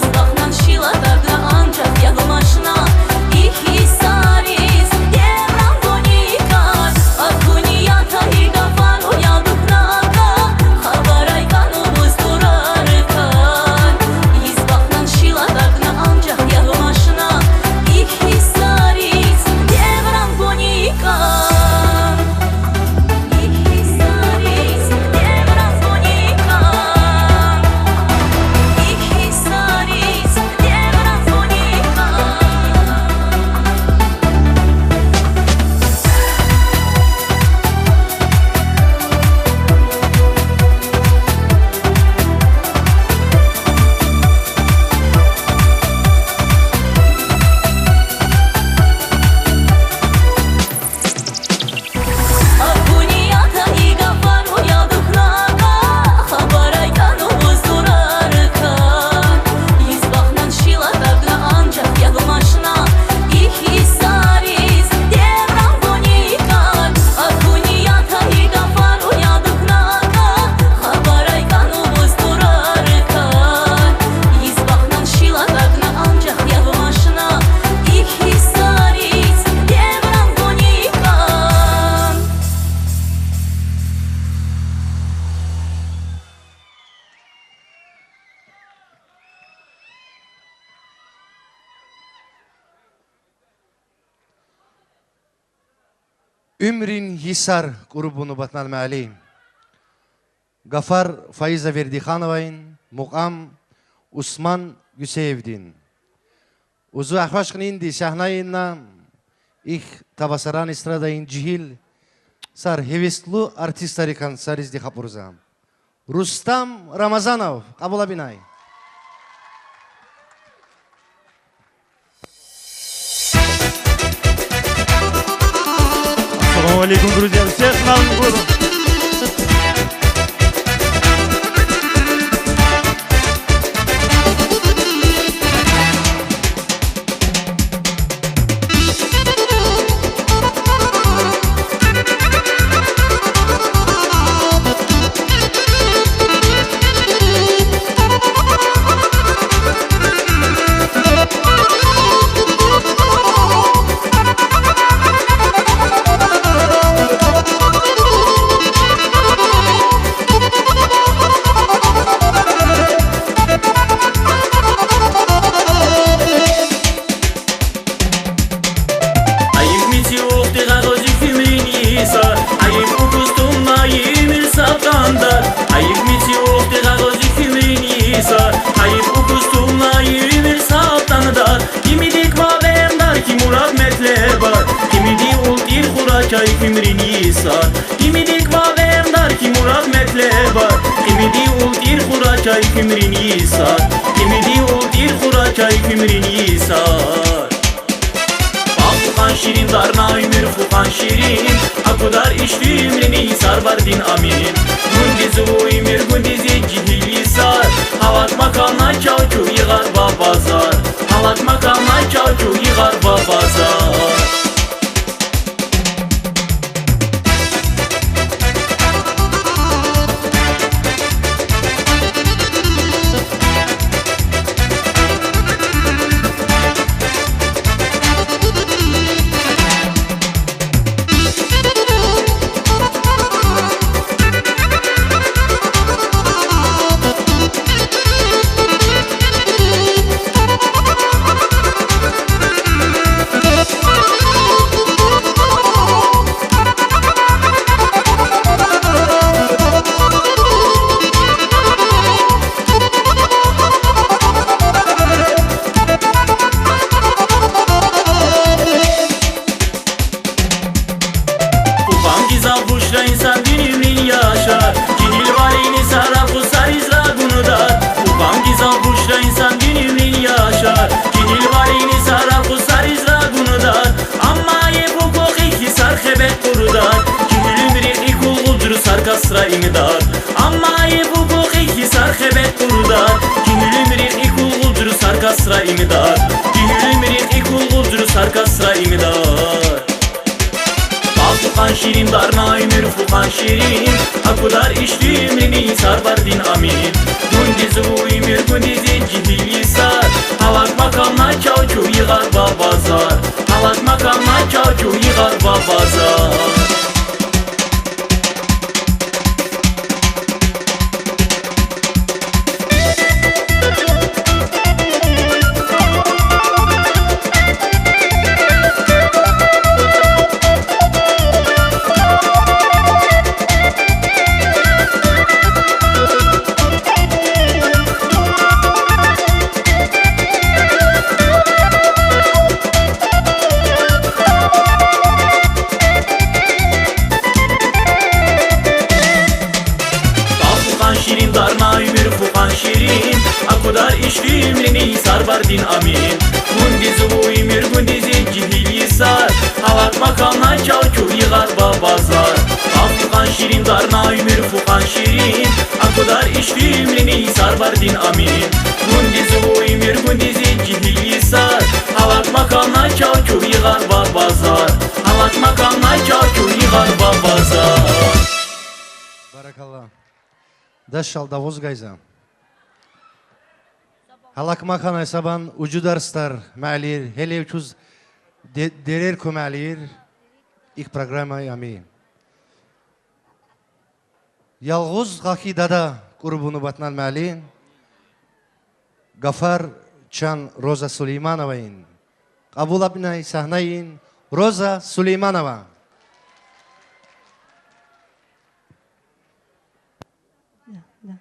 бахнан шила тагна анжах ягмашна, ихи сариз девран гоникан. Агония тайга варуя духнага, хабарай къанув уздураркан. Йис бахнан шила тагна анжах ягмашна, ихи сариз девран гоникан. «Уьмуьрин йисар» курубун нубатнан муаллим Гафар Фаиза Вердихановаин, мукъам Усман Гусеевдин. Узу ахвашкни инди сяхнайна ихъ табасаран эстрадаин жигьил, сар гьевеслу артистарикан саризди хапурза. Рустам Рамазанов, къабул авинай. Ассаламу алейкум, друзья. Всех с Новым годом! Уьмуьр саптандар, кимиди квалемдар, ки мурад-метлебар, кимиди ултир хурачай уьмуьрин йисар, кимиди квалемдар, ки мурад-метлебар, кимиди ултир хурачай уьмуьрин йисар, кимиди ултир хурачай уьмуьрин йисар. Бал пухан шириндар на, уьмуьр пухан ширин, акудар ишти уьмуьрини сарбардин амин. Гундиз уьмуьр, гундиз жигьил йисар, алатма кална чавчу йигъар ва базар, алатма кална чавчу йигъар ва базар. Пухан гизан бушра инсан дуьн уьмуьрин яшар, жигьилвалини сара хусар изра гундар. Пухан гизан бушра инсан дуьн уьмуьрин яшар, жигьилвалини сара хусар изра гундар. Амма е пукохи хьисар хебет къурдар, жигьил уьмуьрихъ икул гъужур саркасра имдар. Амма е пукохи хьисар хебет къурдар, жигьил уьмуьрихъ икул гъужур саркасра имдар, жигьил уьмуьрихъ икул гъужур саркасра имдар. Бал пухан шириндар на, уьмуьр пухан ширин, акудар ишти уьмуьрини сарбардин амин. Гундиз уьмуьр, гундиз жигьил йисар, алатма кална чавчу йигъар ва базар, алатма кална чавчу йигъар ва базар. Бал пухан шириндар на, уьмуьр пухан ширин, акудар ишти уьмуьрини сарбардин амин. Гундиз уьмуьр, гундиз жигьил йисар, алатма кална чавчу йигъар ва базар. Бал пухан шириндар на, уьмуьр пухан ширин, акудар ишти уьмуьрини сарбардин амин. Гундиз уьмуьр, гундиз жигьил йисар, алатма кална чавчу йигъар ва базар, алатма кална чавчу йигъар ва базар. Баракалла. Дас чалда вузгайза. Алакма ханай сабан уджудар стар мали, гьеле учуз де-, дерер кумали, ик программа ями. Ялгъуз гахи дада курбуну батнан мали, гафар чан Роза Сулеймановаин. Къабул абинай сагьнайин Роза Сулейманова. Да, да.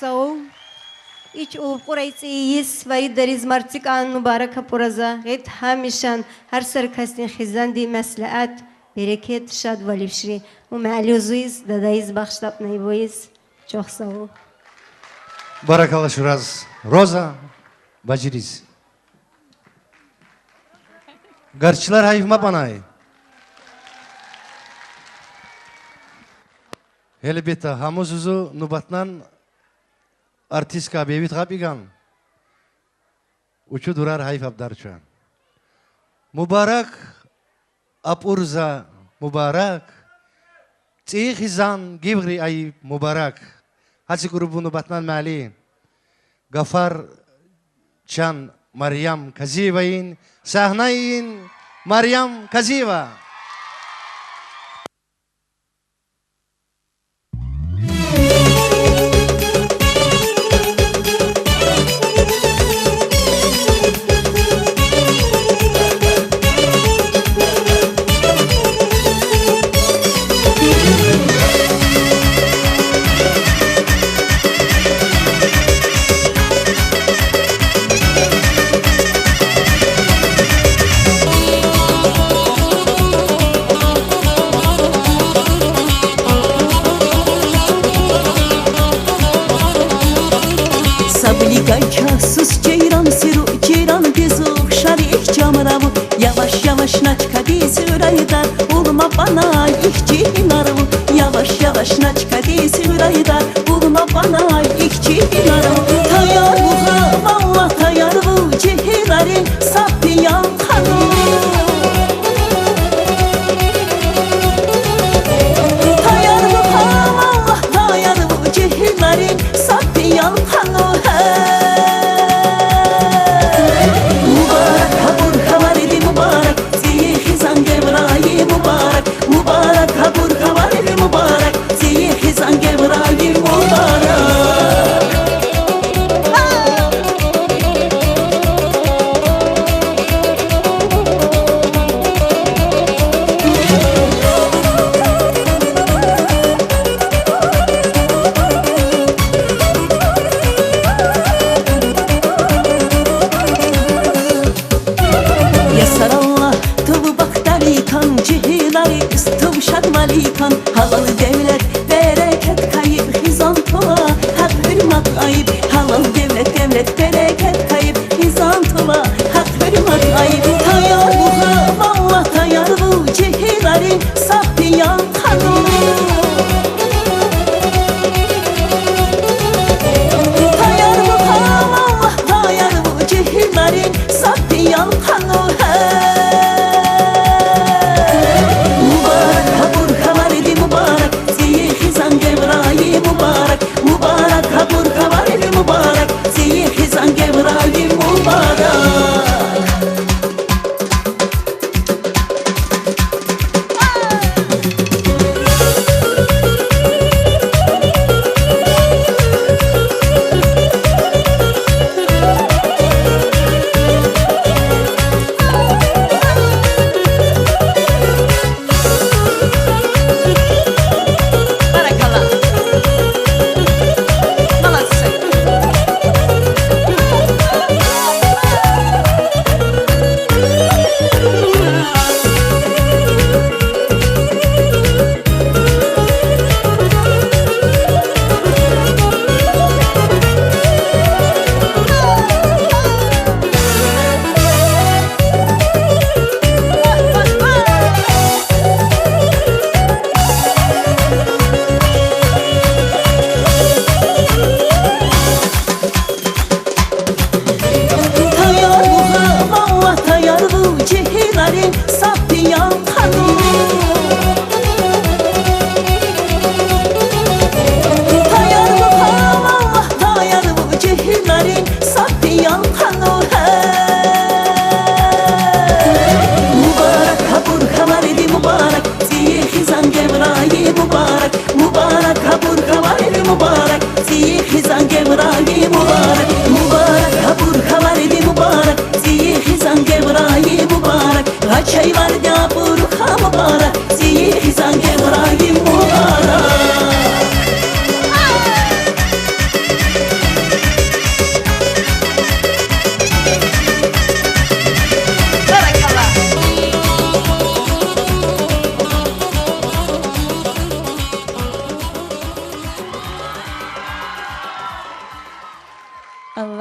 Сау. Ич уув Къурай цӀийиз, вайидариз марцикан мубарак абурза, гид гьамишан гьар саркасни хизанди меслят, берекет, шадвал ишри. Му мали узуиз, дадайиз бахшдапна ибуиз. Чох сау. Баракалла шураз, Роза Бажириз. Гарчилар гьайиф мапанай. Гьелбетта, гьамус узу нубатнан артистка бевит гьапигаан. Учудурар гьайиф абдар чан. Мубарак абурза, мубарак. ЦӀийи хизан гивгъри айиб, мубарак. Гьа сикур бу нубатнан мали. Гафар чан Марьям Казиеваин, сагьнайин Марьям Казиева. Сабликай часус, чейран сиру, чейран безух, шарик чамраву, яваш-яваш начкади сюрайдар, улма панай ихчи инарву, яваш-яваш начкади сюрайдар, улма панай ихчи инарву. Таяр вуха, валла, таяр ву, чехидари сапиян хану. Таяр вуха, валла, таяр ву, чехидари сапиян хану. Мубарак абур хавариди, мубарак, цӀийи хизан гевраи, мубарак, мубарак абур хавари,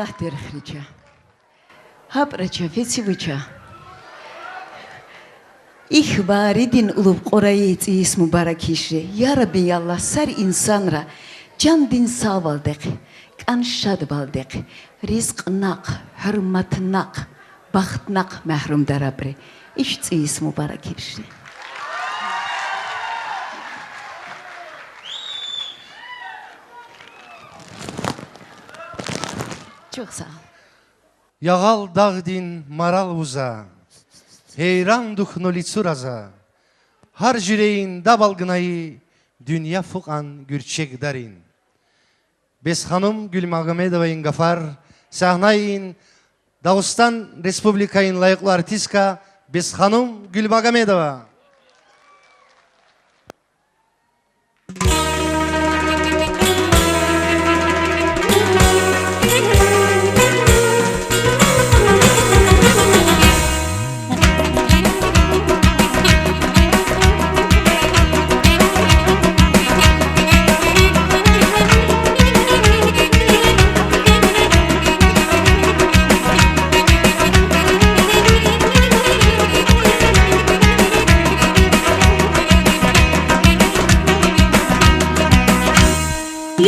Аллах дерхрича. Хапрача, фесивича. Ихь баридин улуб Къурайи цӀийи йис мубарак хьиз жи. Ярабби, я Аллах, сари инсанра ҷандин савбалдехъ, кӀан шадбалдехъ, ризкьнахъ, гьуьрметнахъ, бахтнахъ мегьрумдар абри. Иш цӀийи йис мубарак хьиз жи. Чухсал. Ягъал дагъдин марал вуза, гьейран духнули цураза, гьар жуьреин дабалгнайи дуьнья фукьан гуьрчегдарин. Бесханум Гуьлмагомедоваин гафар, сагьнайин Дагъустан Республикайин лайихлу артистка Бесханум Гуьлмагомедова.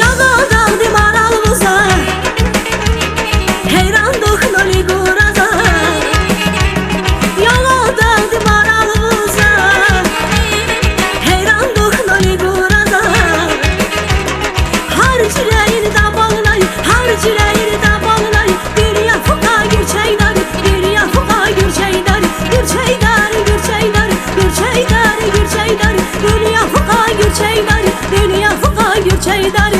Ягъал дагъди марал вуза, гьейран духнули гураза. Ягъал дагъди марал вуза, гьейран духнули гураза. Гьар жуьреин дабалнай, гьар жуьреин дабалнай, дуьнья фукьа гуьрчегдар, дуьнья фукьа гуьрчегдар, гуьрчегдар, гуьрчегдар, гуьрчегдар, гуьрчегдар, дуьнья фукьа гуьрчегдар, дуьнья фукьа гуьрчегдар.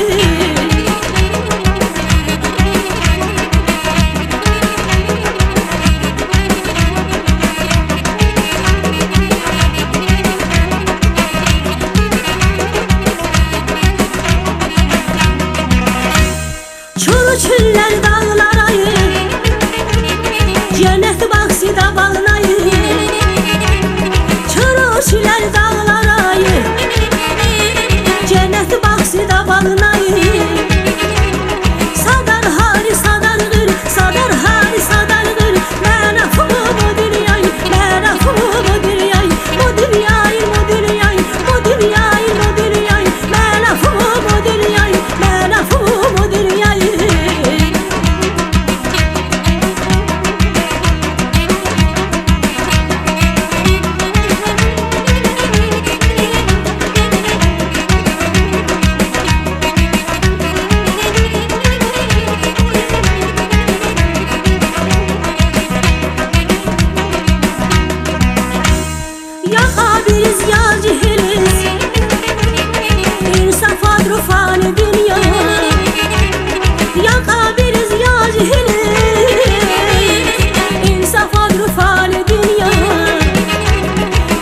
Чуру чуьллер, дагълар айы, женнет бахчада балнайы. Чуру чуьллер, дагълар айы, женнет бахчада балнайы. Садар гьари, садар гъир, садар гьари, садар гъир. Мене фу бу дуьньяй, мене фу бу дуьньяй, бу дуьньяй, бу дуьньяй, бу дуьньяй, бу дуьньяй. Мене фу бу дуьньяй, мене фу бу дуьньяй. Я хабириз, я жигьилиз, инсаф адру фани дуьнья. Я хабириз, я жигьилиз, инсаф адру фани дуьнья.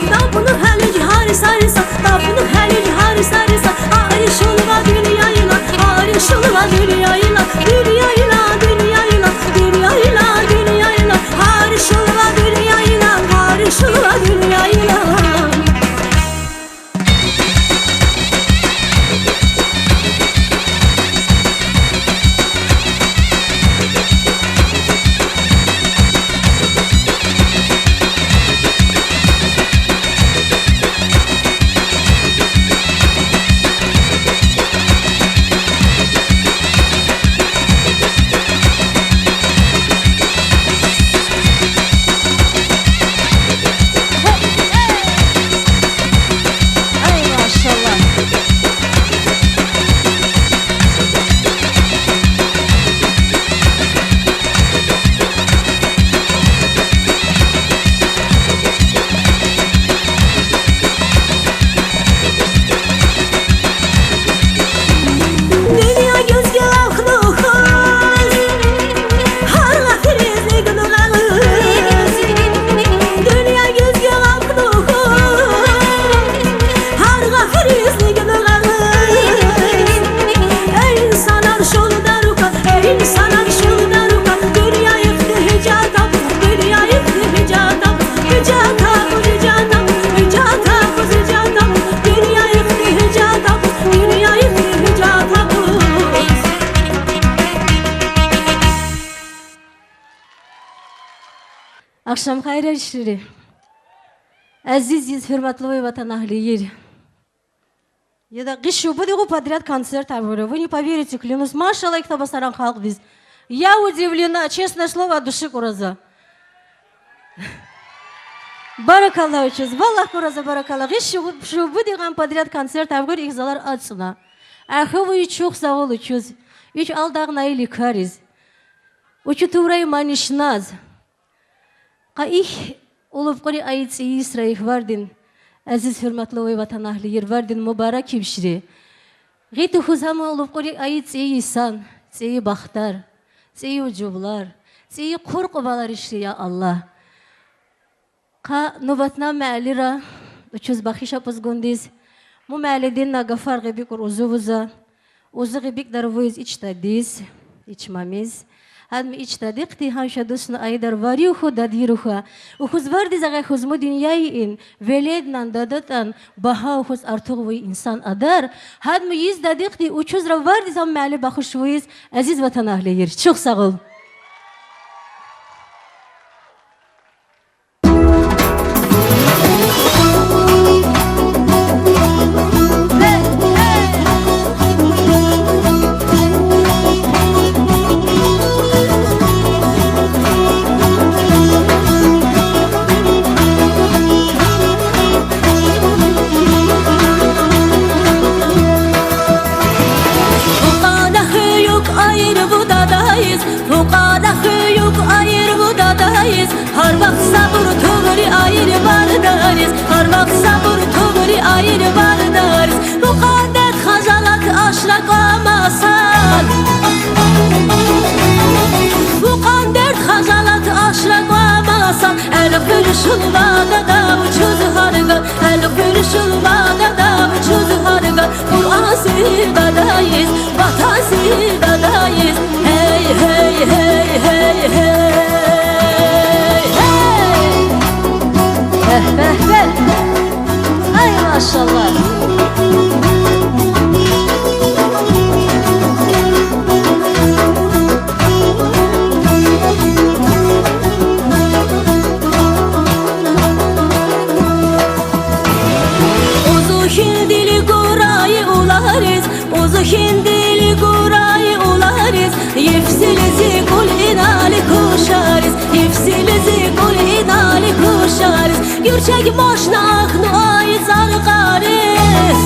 Дабну гьелиз гьар сариса, дабну гьелиз гьар сариса, аришунва дуьньяйла, аришунва дуьньяйла, дуьньяйла, дуьньяйла, дуьньяйла, дуьньяйла. Аришунва дуьньяйла, аришунва дуьньяйла. Ай, машалла. Дуьнья гуьзгуьлахнухуз, гьар гафиризни гунугъализ. Дуьнья гуьзгуьлахнухуз, гьар гафиризни гунугъализ. Эй инсанар, шулдарука, эй инсанар, шулдарука, дуьнья ихьтин гьижа таб, дуьнья ихьтин гьижа таб, гьижа таб, гьижа таб, гьижа таб, гьижа таб, дуьнья ихьтин гьижа таб, дуьнья ихьтин гьижа таб. Агшам хайр, эршири. Әзиз, әзиз, һүрмәтле ватан әһлийер. Я да гыйш шубудигу подряд концерт авгура. Вы не поверите, клянусь. Машалла, ихтабасаран халкъ биз. Я удивлена, честное слово, от души кураза. Баракалла учуз, валлах кураза, баракалла. Гыйш шубу-, шубудиган подряд концерт авгур, их залар ацна. Әхү вуй, чух сағ ол учуз. Ич алдагнай ликариз. Учу турай манишназ. Ка их улуб къури айи цӀийи йисра их вардин, әзиз һүрмәтле ватан әһлийер, вардин мубарак ибшири. Гид ухуз һәм улуб къури айи цӀийи йисан, цӀийи бахтар, цӀийи уджубла, цӀийи къур-къубалар ишри, я Аллах. Ка нубатна мәлира учуз бахиш апузгундиз. Му мәлидин на гафар гибикур узувуза. Узуги бикдар вуйиз ичтадиз, ичмамиз. Адми ичтадихти һанша дусна айдар вари уху, дадир уху. Ухуз вардиз агъя хузму дуняйин, веледнан, дадатан баһа ухуз артух вуй инсан адар. Адми ийиз дадихти учузра вардиз ам мәли бахуш вуйиз, әзиз ватан әһлийер. Чух сағ ол. Бу къан әхуюк айир бу дадайиз, бу къан әхуюк айир бу дадайиз. Һар вахт сабур тубри айир бардарис, һар вахт сабур тубри айир бардарис. Бу къандерт хажалат ашра куамасан, бу къандерт хажалат ашра куамасан. Эл хулушулмада да учуз харга, эл хулушулмада да учуз харга. Къуран сир дадайиз, Ватан сир дадайиз. Эй, эй, эй, эй, эй, эй. Бе, бе, бе. Ай, машалла. Узухин дили гурай улариз, узухин дили гурай улариз. Ифсилизи гулинали кушариз, ифсилизи гулинали кушариз. Гюрчег машнахну ай заргариз,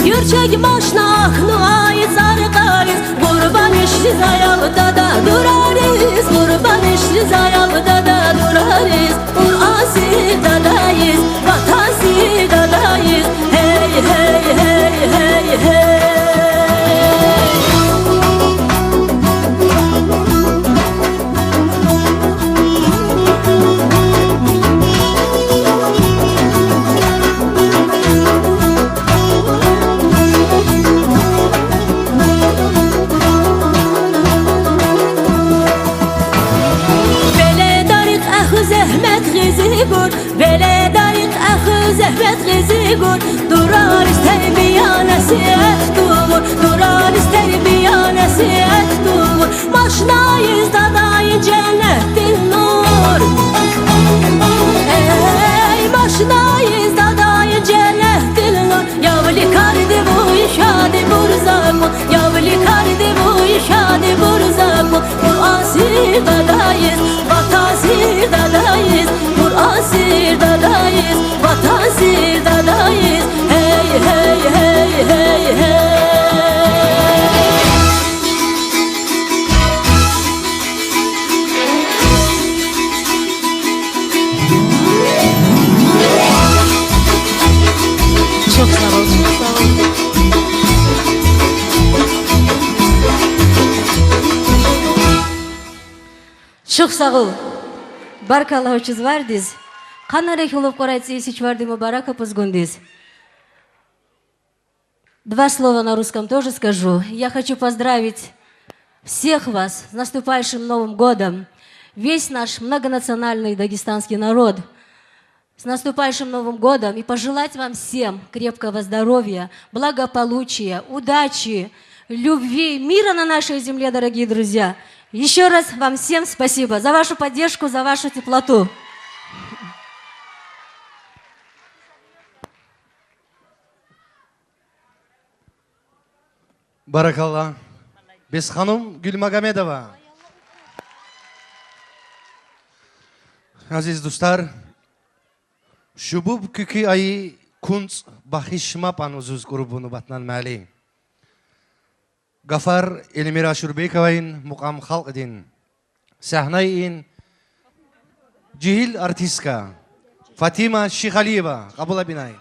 гюрчег машнахну ай заргариз. Къурбаниш зи заял дада дурариз, къурбаниш зи заял дада дурариз. Къуран сир дадайиз, Ватан сир дадайиз. Эй, эй, эй, эй, эй. Веледарик аху зеҳмет гъизи гур, веледарик аху зеҳмет гъизи гур. Дурариз тербия насиҳат дугур, дурариз тербия насиҳат дугур. Машнайиз дадайин женнетдин нур. Эй, машнайиз дадайин женнетдин нур. Явли карди вуй шади бурзакун, явли карди вуй шади бурзакун. Къуран сир дадайиз, Ватан сир дадайиз. Къуран сир дадайиз, Ватан сир дадайиз. Эй, эй, эй, эй, эй. Чух сағ ол, чух сағ ол. Чух сағ ол. Баркалла, учуз вардиз. Къанарик улуб къурай цӀийи сич варди мубарак апузгундиз. Два слова на русском тоже скажу. Я хочу поздравить всех вас с наступающим Новым годом, весь наш многонациональный дагестанский народ с наступающим Новым годом и пожелать вам всем крепкого здоровья, благополучия, удачи, любви, мира на нашей земле, дорогие друзья. Ещё раз вам всем спасибо за вашу поддержку, за вашу теплоту. Баракалла. Бес ханум Гюльмагомедова. Азиз дустар, «Шубуб куьки айы» кунцбахиш мапан узуз къуруб нубатнан мали. Гафар Эльмира Ашурбековаин, мукъам «Халкъдин». Сяхнайин жигьил артистка Фатима Шихалиева къабул абинай.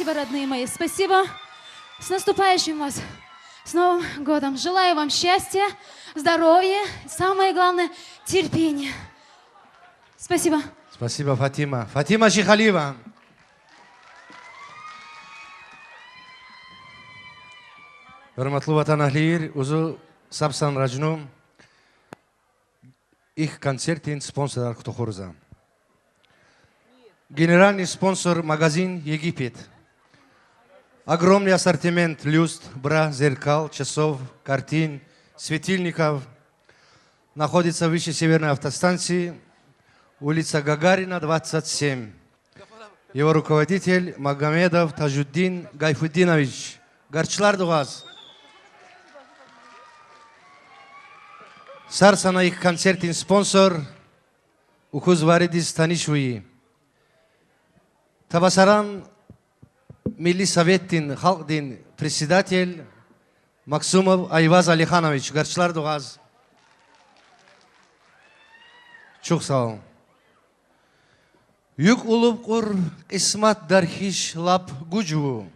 Спасибо, родные мои, спасибо. С наступающим вас! С Новым годом! Желаю вам счастья, здоровья, самое главное, терпения. Спасибо. Спасибо, Фатима. Фатима Шихалиева. Һурматлу ватанэгьлийр, узун саб санраджнум. Ик концертдин спонсорар кутохорза. Генеральный спонсор — магазин «Египет». Огромный ассортимент люстр, бра, зеркал, часов, картин, светильников. Находится выше Северной автостанции, улица Гагарина, двадцать семь. Его руководитель Магомедов Тажуддин Гайфуддинович. Гарчлардугаз. Сарсана ик концертдин спонсор, укуз варидиз таниш вуй. Табасаран Милли Советдин халкьдин председатель Максумов Айваз Алиханович. Гарчлардугаз. Чухсал. Юк улуб къур къисмат дархиш лап гуж ву.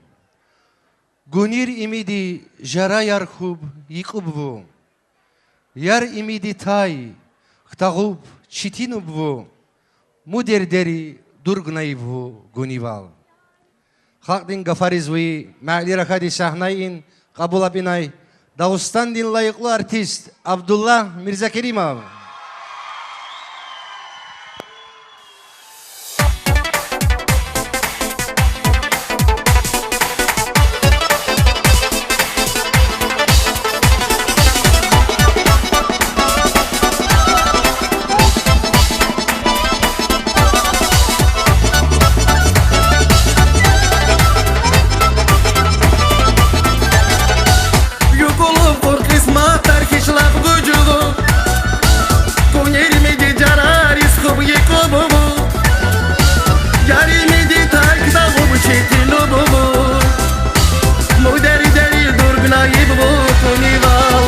Гунир имиди жараяр хуб йикъуб ву. Яр имиди тай хтагъуб четинуб ву. Му дердери дургнайиб ву гунивал. Халкьдин гафариз вуй, мягьле рахади сагьнайин къабул абинай Дагъустандин лайихлу артист Абдулла Мирзакеримов. Юк улуб къур къисмат дархиш лап гуж ву. Гунир имиди жарариз хуб йикъуб ву. Яр имиди тай хтагъуб четинуб ву. Му дердери дургнайиб ву гунивал.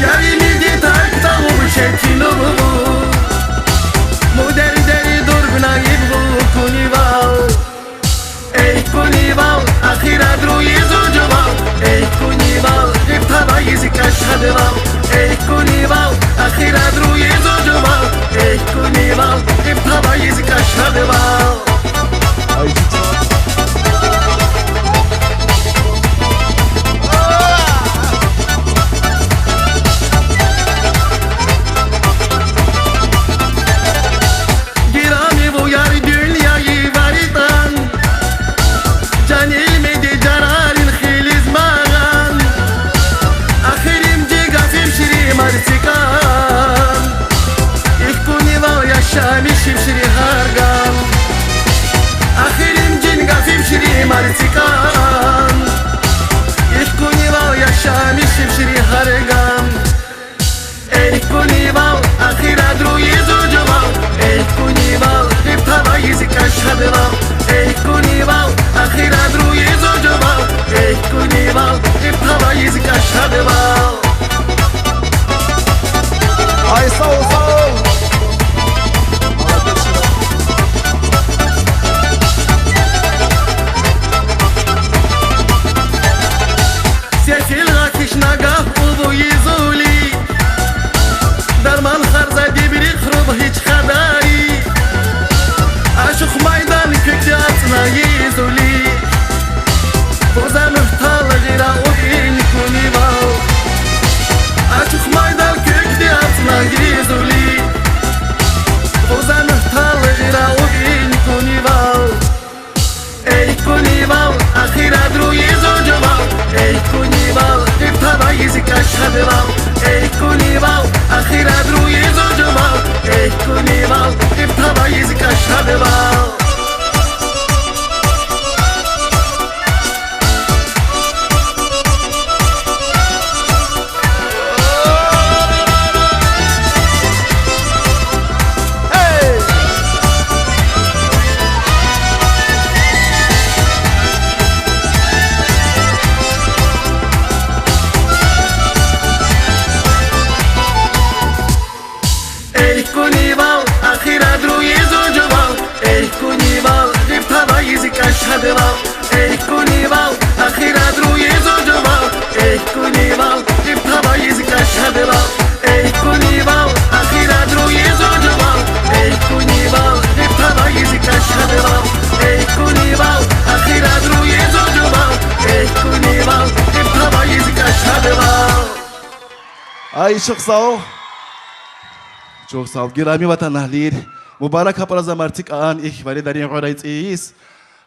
Яр имиди тай хтагъуб четинуб ву. Му дердери дургнайиб ву гунивал. Эй, гунивал, ахират руйиз гужвал. Эй, гунивал, гъиб табайиз кӀан шадвал. Эй, гунивал, ахират руйиз гужвал. Эй, гунивал, гъиб табайиз кӀан шадвал. Гирами ву яр дуьньяи варитан, жани имиди жарарин хилиз магъан. Ахирим жи гафим шири марцикан. Эх, гунивал, яшамишим шири гьарган. Ахирим жин гафим шири марцикан. Эх, гунивал, яшамишим шири гьарган. Эй, гунивал, ахират руйиз гужвал. Эй, гунивал, гъиб табайиз кӀан шадвал. Эй, гунивал, ахират руйиз гужвал. Эй, гунивал, гъиб табайиз кӀан шадвал. Ай, сав ол, сав ол. Сефил гъатиш нагаҳ улву изули, дарман харза дибри хруб гьич хадари. Ачух майдан куькди ацӀна изули, гуза мугьтал гъира убин гунивал. Ачух майдан куькди ацӀна изули, гуза мугьтал гъира убин гунивал. Эй, гунивал, ахират руйиз гужвал. Эй, гунивал, гъиб табайиз кӀан шадвал. Эй, гунивал, ахират руйиз гужвал. Эй, гунивал, гъиб табайиз кӀан шадвал. Эй, гунивал, ахират руйиз гужвал. Эй, гунивал, гъиб табайиз кӀан шадвал. Эй, гунивал, ахират руйиз гужвал. Эй, гунивал, гъиб табайиз кӀан шадвал. Эй, гунивал, ахират руйиз гужвал. Эй, гунивал, гъиб табайиз кӀан шадвал. Эй, гунивал, ахират руйиз гужвал. Эй, гунивал, гъиб табайиз кӀан шадвал. Ай, чухсав. Чухсав, гирами ватанэгьлийр. Мубарак хапраз мартикаан, ихь варидарин гӀурай цӀийиз.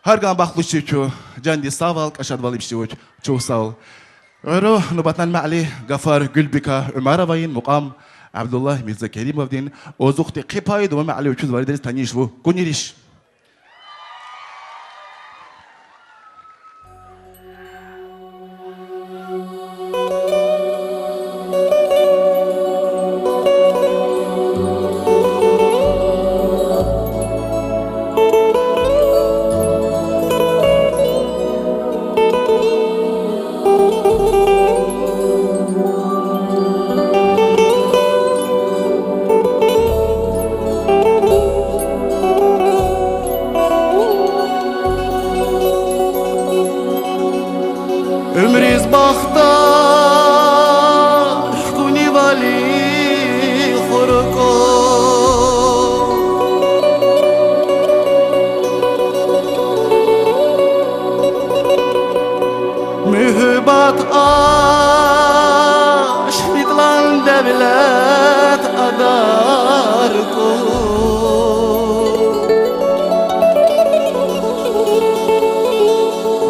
Гьар ган бахтлу чуйчу, жанди савал, кӀа шадвал иб чивуч, чувсал. ГӀур нубатнан мали гафар Гулбика Умароваин, мукъам Абдулла Мирзакеримовдин. Озухти хипай дума мали учуз варидариз таниш ву. Кунириш. Өмрис бахташ куни вали хурко. Муьгьуьббат ашмитлан девлет адарко.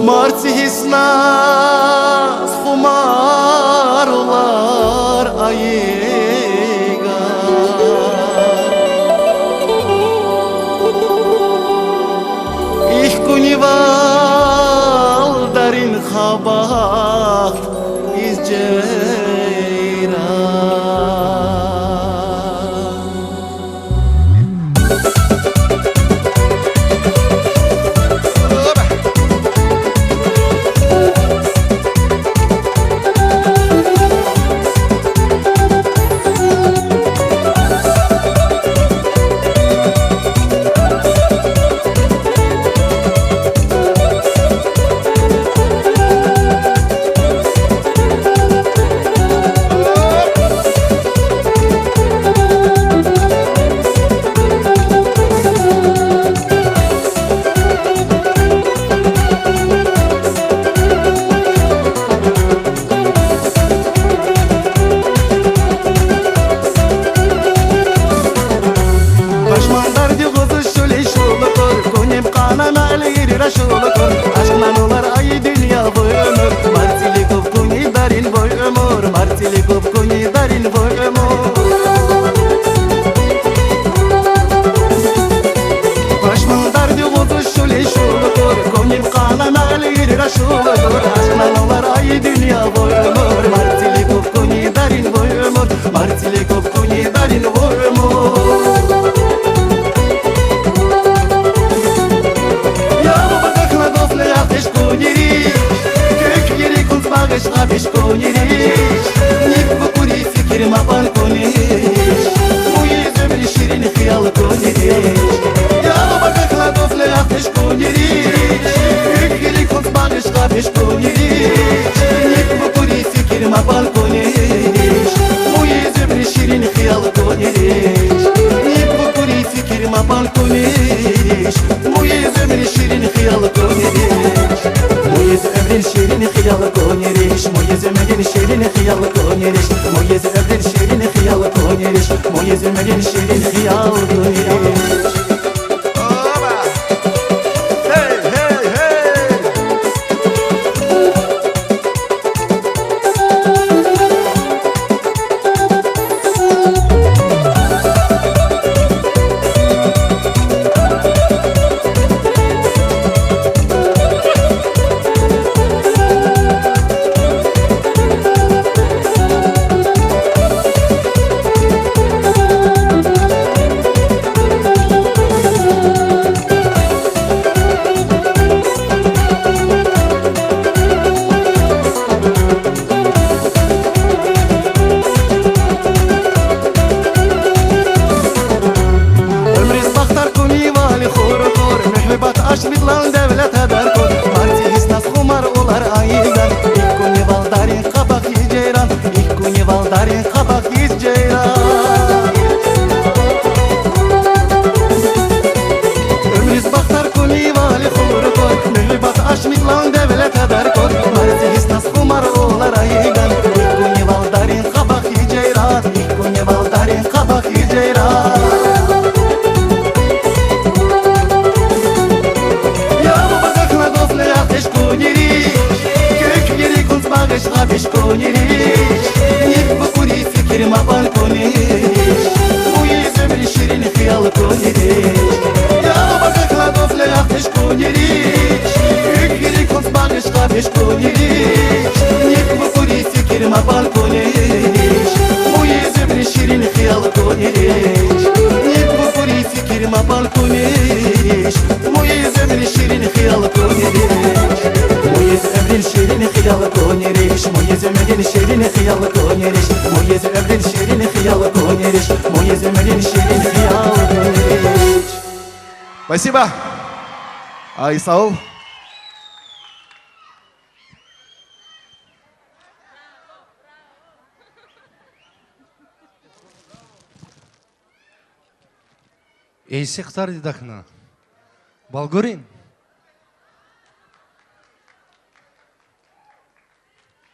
Марци гьисназ хумар олар айига. Ихь куни вал дарин хабат из жейра. Пашмандар дюгузу шулиш улукур, куни б къана мали ирира шулукур. Ашкънан олар ай дуния вой өмур, мартили куб куни дарин вой өмур, мартили куб куни дарин вой өмур. Пашмандар дюгузу шулиш улукур, куни б къана мали ирира шулукур. Ашкънан олар ай дуния вой өмур, мартили куб куни дарин вой өмур, мартили куб куни дарин вой өмур. Я бубагахна досле яхиш кунириш, куьк гери кунц багиш хапиш кунириш. Ник букури фикир мапан кунириш, муйиз өмри ширин хиял кунириш. Я бубагахна досле яхиш кунириш, куьк гери кунц багиш хапиш кунириш. Ник букури фикир мапан кунириш, муйиз өмри ширин хиял кунириш. Ник букури фикир мапан кунириш, муйиз өмри ширин хиял кунириш. Муйиз өмри ширин хиял кунириш, муйиз өмри ширин хиял кунириш, муйиз өмри ширин хиял кунириш, муйиз өмри ширин хиял кунириш. Оба! Хей, хей, хей! Спасибо. Ай, сау ол. Эйсектар дидахна. Балгурин.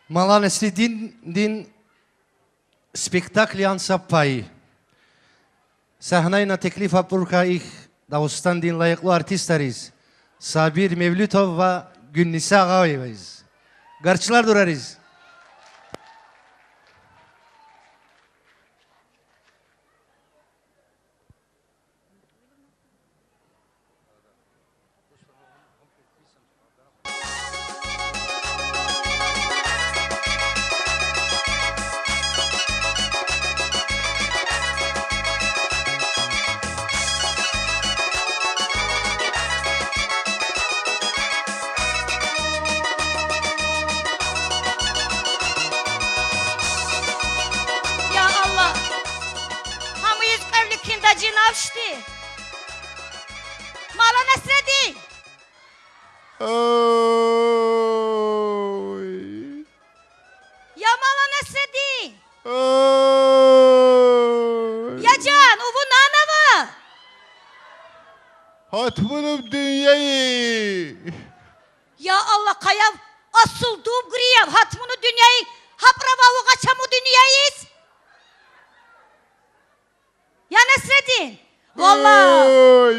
Мала Насреддиндин спектакль «Ансаб пайы». Саҳнайна теклиф абурка ихь Дагъустандин лайихлу артистариз Сабир Мевлютов ва Гюнниса Агъаеваиз. Гарчылар дурариз. Я Аллах! Гьамиз кӀевликин да жинавшди. Мала Насреддин! Ой. Я Мала Насреддин! Ой. Я жан, уву нанава? Гьатмуну дуьньяи. Я Аллах, къаяв асул дуб гурияв, гьатмуну дуьньяи, гьапурава уву гъачаму дуьньяиз? Я Насреддин! Валлагь! Ой!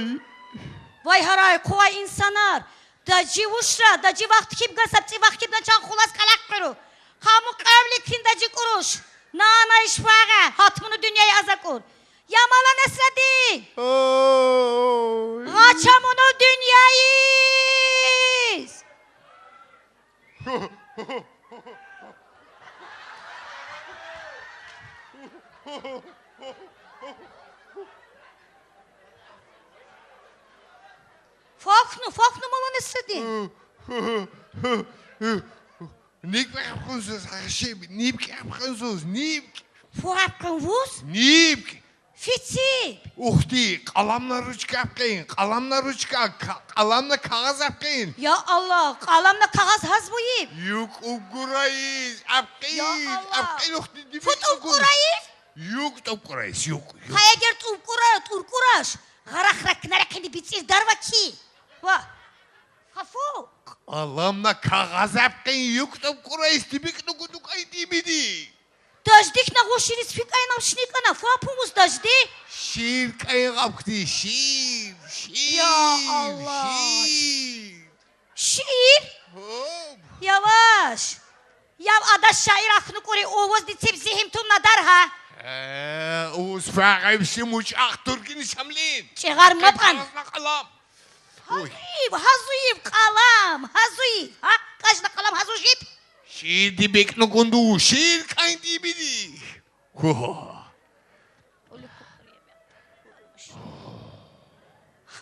Вай гьарай, къувай инсанар! Дажи вушра, дажи вахт хьибган, саб цӀи вахт хьибган чан хулас кӀалахкъуьрув. Хаму кӀевликин дажи кӀуруш. Нанайиш вагъа, гьатмуну дуьньяи аз акӀур. Я Мала Насреддин! Ой! Гъачамуну дуьньяиз! Фахну, фахну, Мала Насреддин. Ниб кӀапхунсуз, гьахшиб, ниб кӀапхунсуз, ниб. Фу кӀапхун вуз? Ниб. Фици! Ухти, къаламна ручка абкъин, къаламна ручка, ка-, къаламна кагъаз абкъин. Я Аллах, къаламна кагъаз гьазва иб? Юкь тӀуб кӀурайиз, абкъин, я Аллах, абкъин, ухти, диби. Фу тӀуб кӀурайиз? Юкь тӀуб кӀурайиз, юкь, юкь. Ха, эгер тӀуб кӀура-, тӀуб кӀураш, гъарахра кнаракъини бицӀир дарва хьи. Ва. Ха, фу. Къаламна кагъаз абкъин, юкь тӀуб кӀурайиз, диби кӀну гуду кӀай дибиди. Даждик на гъушириз фикӀайнавшни кӀана, фу апумуз дажди? Шиир кӀайгъаб хьти, шиир, шиир, я Аллах, шиир. Шиир? Гьоб. Яваш. Яв, ада шаир ахну кӀури, увуз дициб зигьин тунна дар гьа. Э, увуз фагъибши мучӀахъ тургин шамлин. ЧӀигъар мапӀан. Кагъазна къалам. Ой. Гьазуйиб, гьазуйиб къалам, гьазуйиб. Гьа? Кьажна къалам гьазужиб? Шиир диби кӀну гунду, шиир кӀан дибиди. Хо-хо.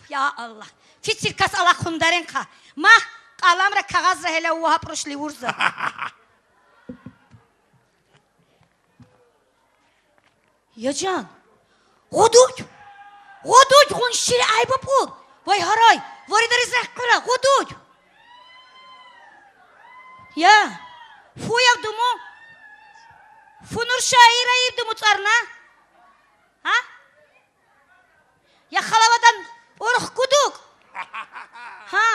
Я Аллах. Фицир кас алахъун дарин хьа. Ма, къаламра кагъазра гьеле увва гьапӀруш ливурза. Я жан, гъудуг! Гъудуг, гъун шиир айбапӀур! Вай гьарай, варидариз рехкъуьра, гъудуг! Я, фу явду му? Фу нур шаир айибду му цӀарна? Гьа? Я халавадан урх гудуг? Гьа.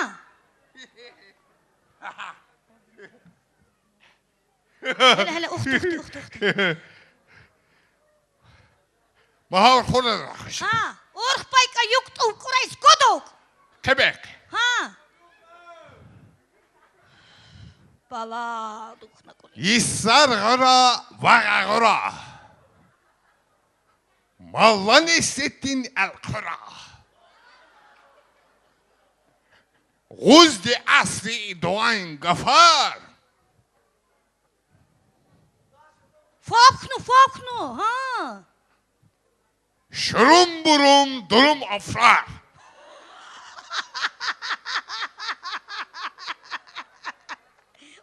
Гьеле, гьеле, ухт, ухт, ухт, ухт. Ма гьа урхуна рахш. Гьа, урх байка юкь тӀуб кӀурайиз гудуг. Къебек. Гьа. Бала духна кули. Иссар гора, вагаа гора. Маллан эстин элкъура. Гузди асти дуайн гафар. Фопхну, фопхну, ха. Шурум-бурум, дурум афрар.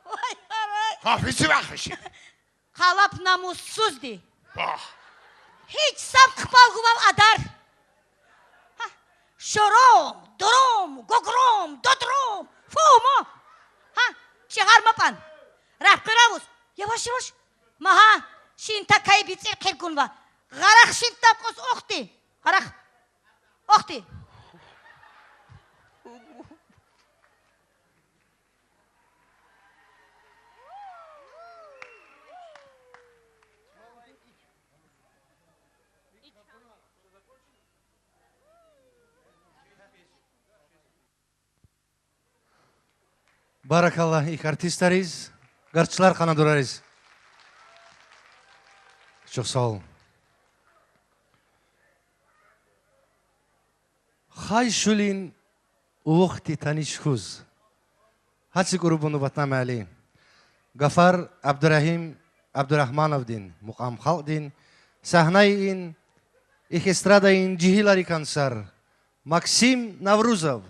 Ой, арай. Ха, фиси бахши. Халап намуссузди. Бах. Хич сам хпал гувал адар. Ха. Шурум, дурум, гугрум, дудрум. Фу, мо. Ха, чигъарма пан. Рахкъуравус. Яваш, яваш. Маха, шинта кай бицир хиргунва. Гъарах шинта кус ухти. Гъарах. Ухти. Баракалла, ик артистариз, гарчылар, къанадурариз. Чох сау олун. Хайшулин улухти таниш хуз. Гьа цигурбуну батнамали. Гафар Абдурагьим Абдурагьмановдин, мукъам халкьдин, сагьнайин, ик эстрадайин жигьилари кӀансар Максим Наврузов.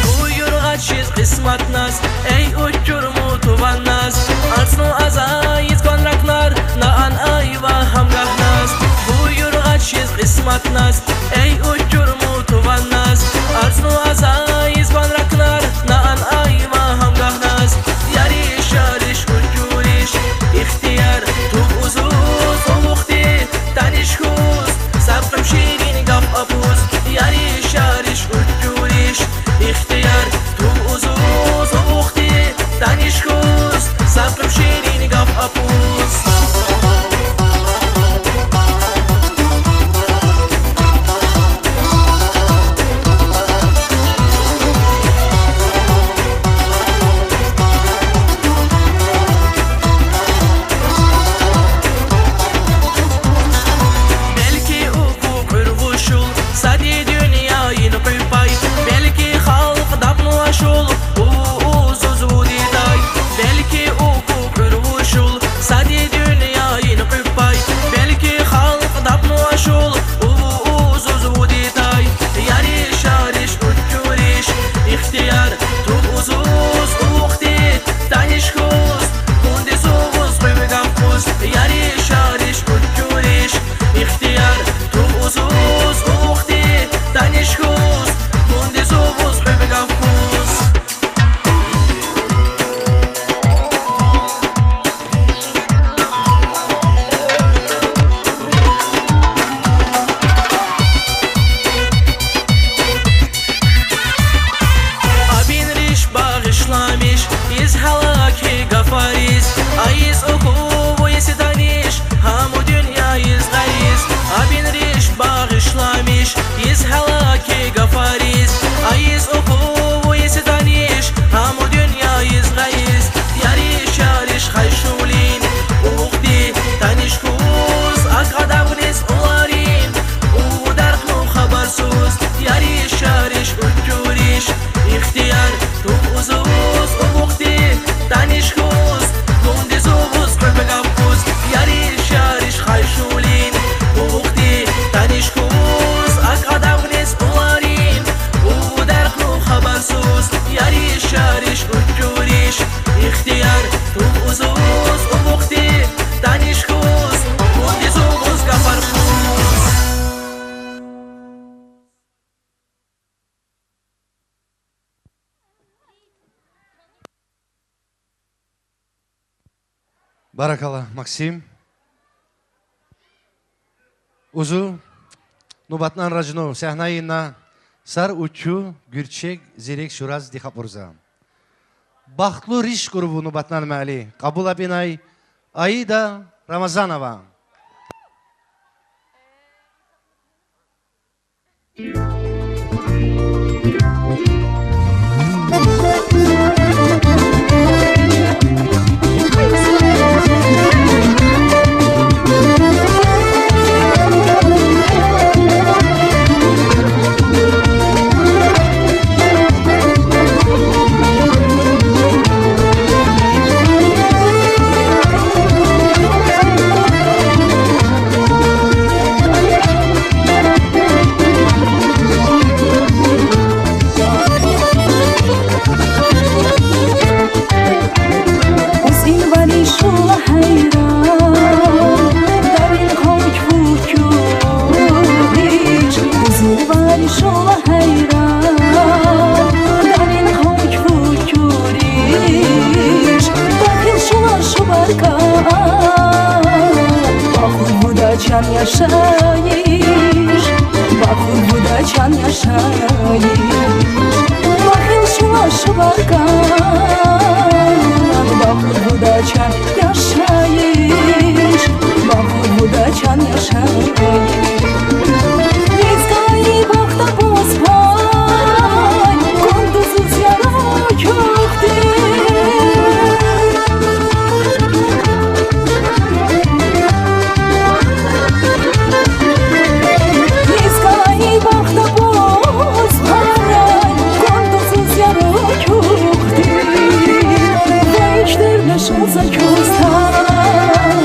Буйурачиз къисматназ, эй, учурму туванназ, арцну аза ийиз гван ракънар, наан айва гьамгагьназ. Буйурачиз къисматназ, эй, учурму туванназ, арцну аза ийиз гван ракънар, наан айва гьамгагьназ. Яриш, яриш, учуриш, ихтияр, туб узуз, улухди таниш хуз, саб къим ширин гаф апуз. Яриш, яриш, учуриш, ихтияр, туб узуз, улухди таниш хуз, саб къим ширин гаф апуз. Баракалла, Максим. Узу нубатнан раҷну сеҳнае инна сар учу гуьрчег зирек шуразди хапурза. «Бахтлу риж» гурбу нубатнан мали. Къабул абинай Аида Рамазанова. Бахил шула шубарка, бахил буда чан яшайиш, бахил буда чан яшайиш. Бахил шула шубарка, бахил буда чан яшайиш, бахил буда чан яшайиш. Изгай бахта бозбай, гондузуз яра кёкдин. Изгай бахта бозбай, гондузуз яра кёкдин. Вай, иштернаш олза кёздай,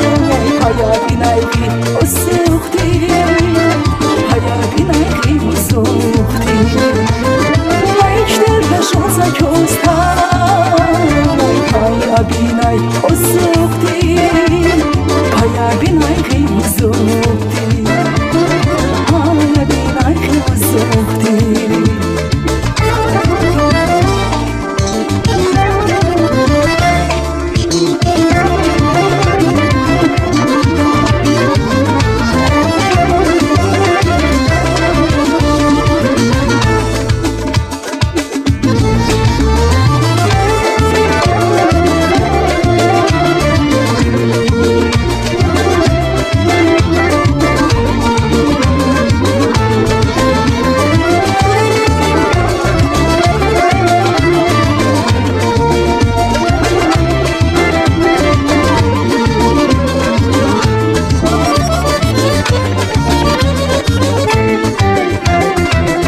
пая бинай ки озокдин. Пая бинай ки озокдин. Вай, иштернаш олза кёздай, пая бинай озокдин. Пая бинай ки озокдин. Пая бинай ки озокдин.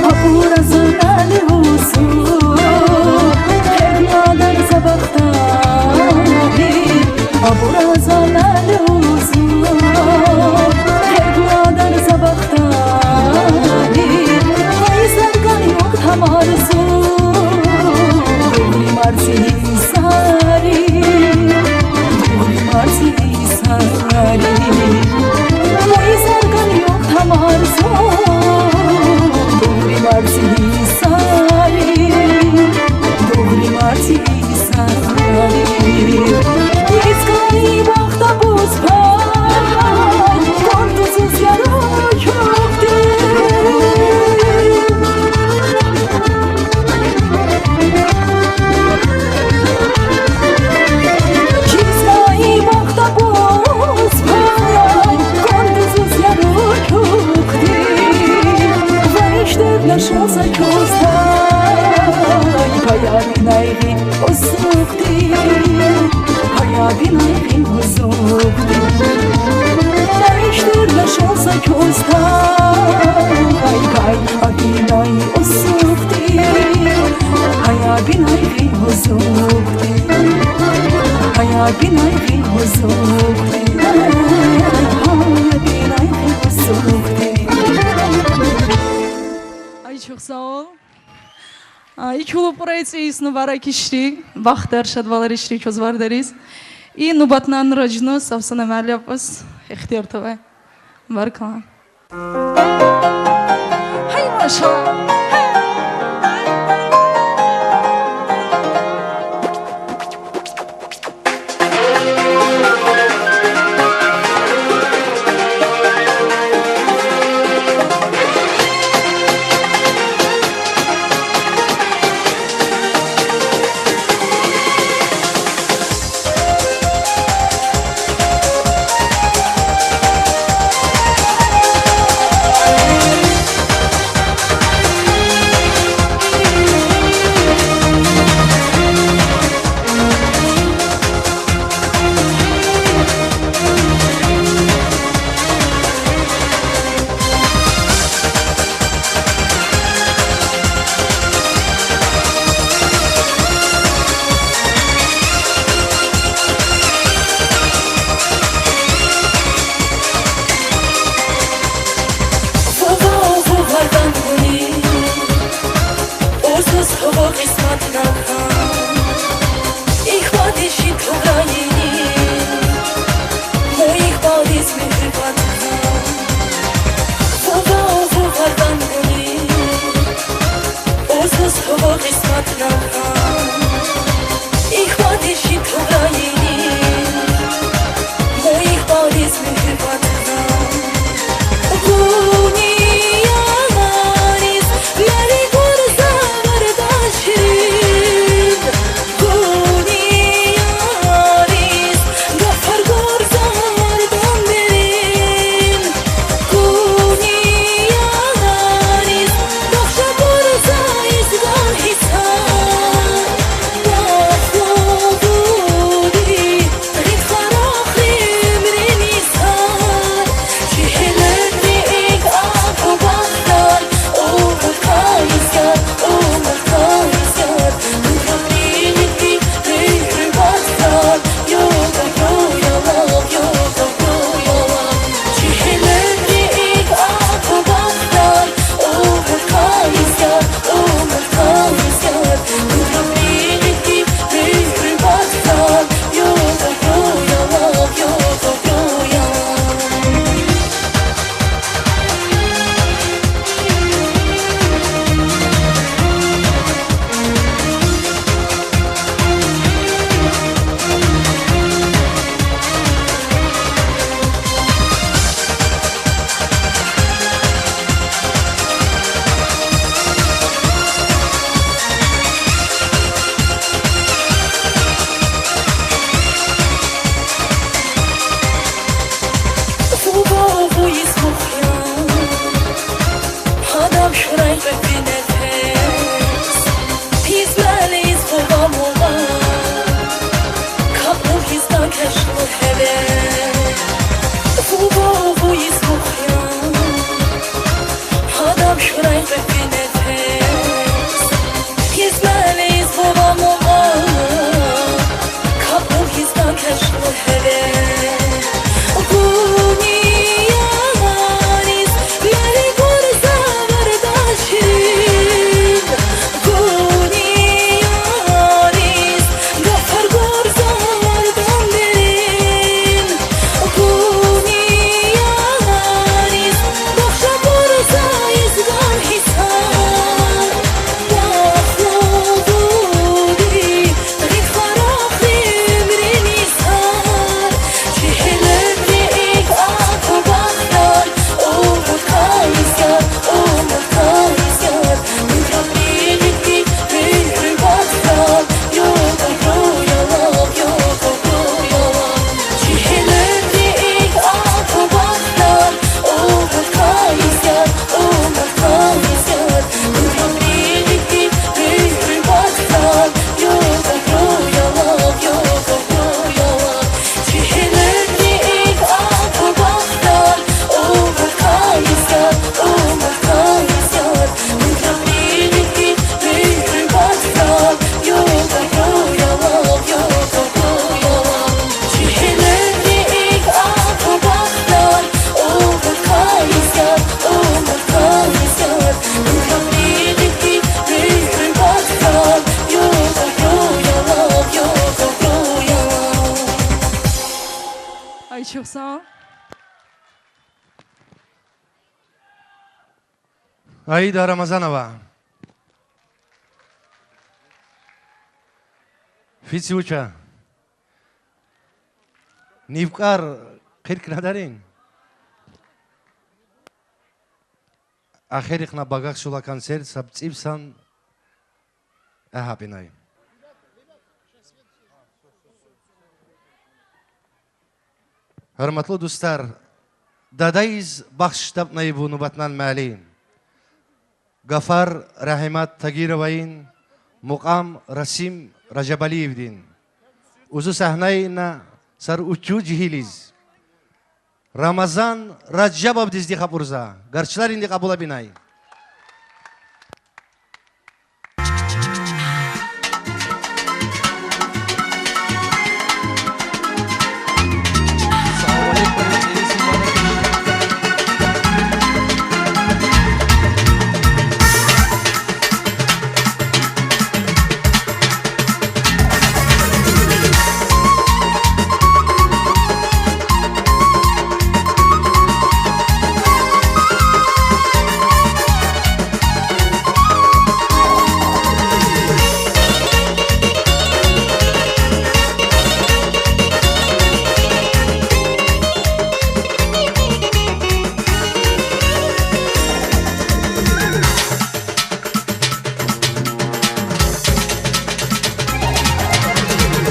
Абур азан али узу, хергладар за бахтани. Абур азан али узу, хергладар за бахтани. Вай, зарган ёг тамарзу, дугри марзи сари, дугри марзи сари. Вай, зарган ёг тамарзу, дугри марзи сари, дугри марзи сари. Изгай бахта бозбай, гондузуз яра кёкдин. Изгай бахта бозбай, гондузуз яра кёкдин. Вай, иштернаш олза кёздай, пая бинай ки озокдин. Пая бинай ки озокдин. Вай, иштернаш олза кёздай, пая бинай озокдин. Пая бинай ки озокдин. Пая бинай ки озокдин. Пая бинай ки озокдин. Ай, чох сав ол. А, ик уллубур эцигиз нубара кишри, бахтар, шадвалар ишри кёзбардариз. И нубатнан раҷну Савсана Малиповаз ихтиёр тувай. Баркалла. Ҳай, машалла. Ҳай. Аида Рамазанова. Фици уча. Нивкар хирк надарин. Ахирихна багах шула концерт саб ципсан. Эхапинай. Гьурматлу дустар, дадайиз бахшдаб най бу нубатнан мали. Гафар Рагьимат Тагироваин, мукъам Расим Ражабалиевдин. Узу сагьнайна сар учу жигьилиз Рамазан Ражабовдиз дихапурза, гарчларинди къабулабинай.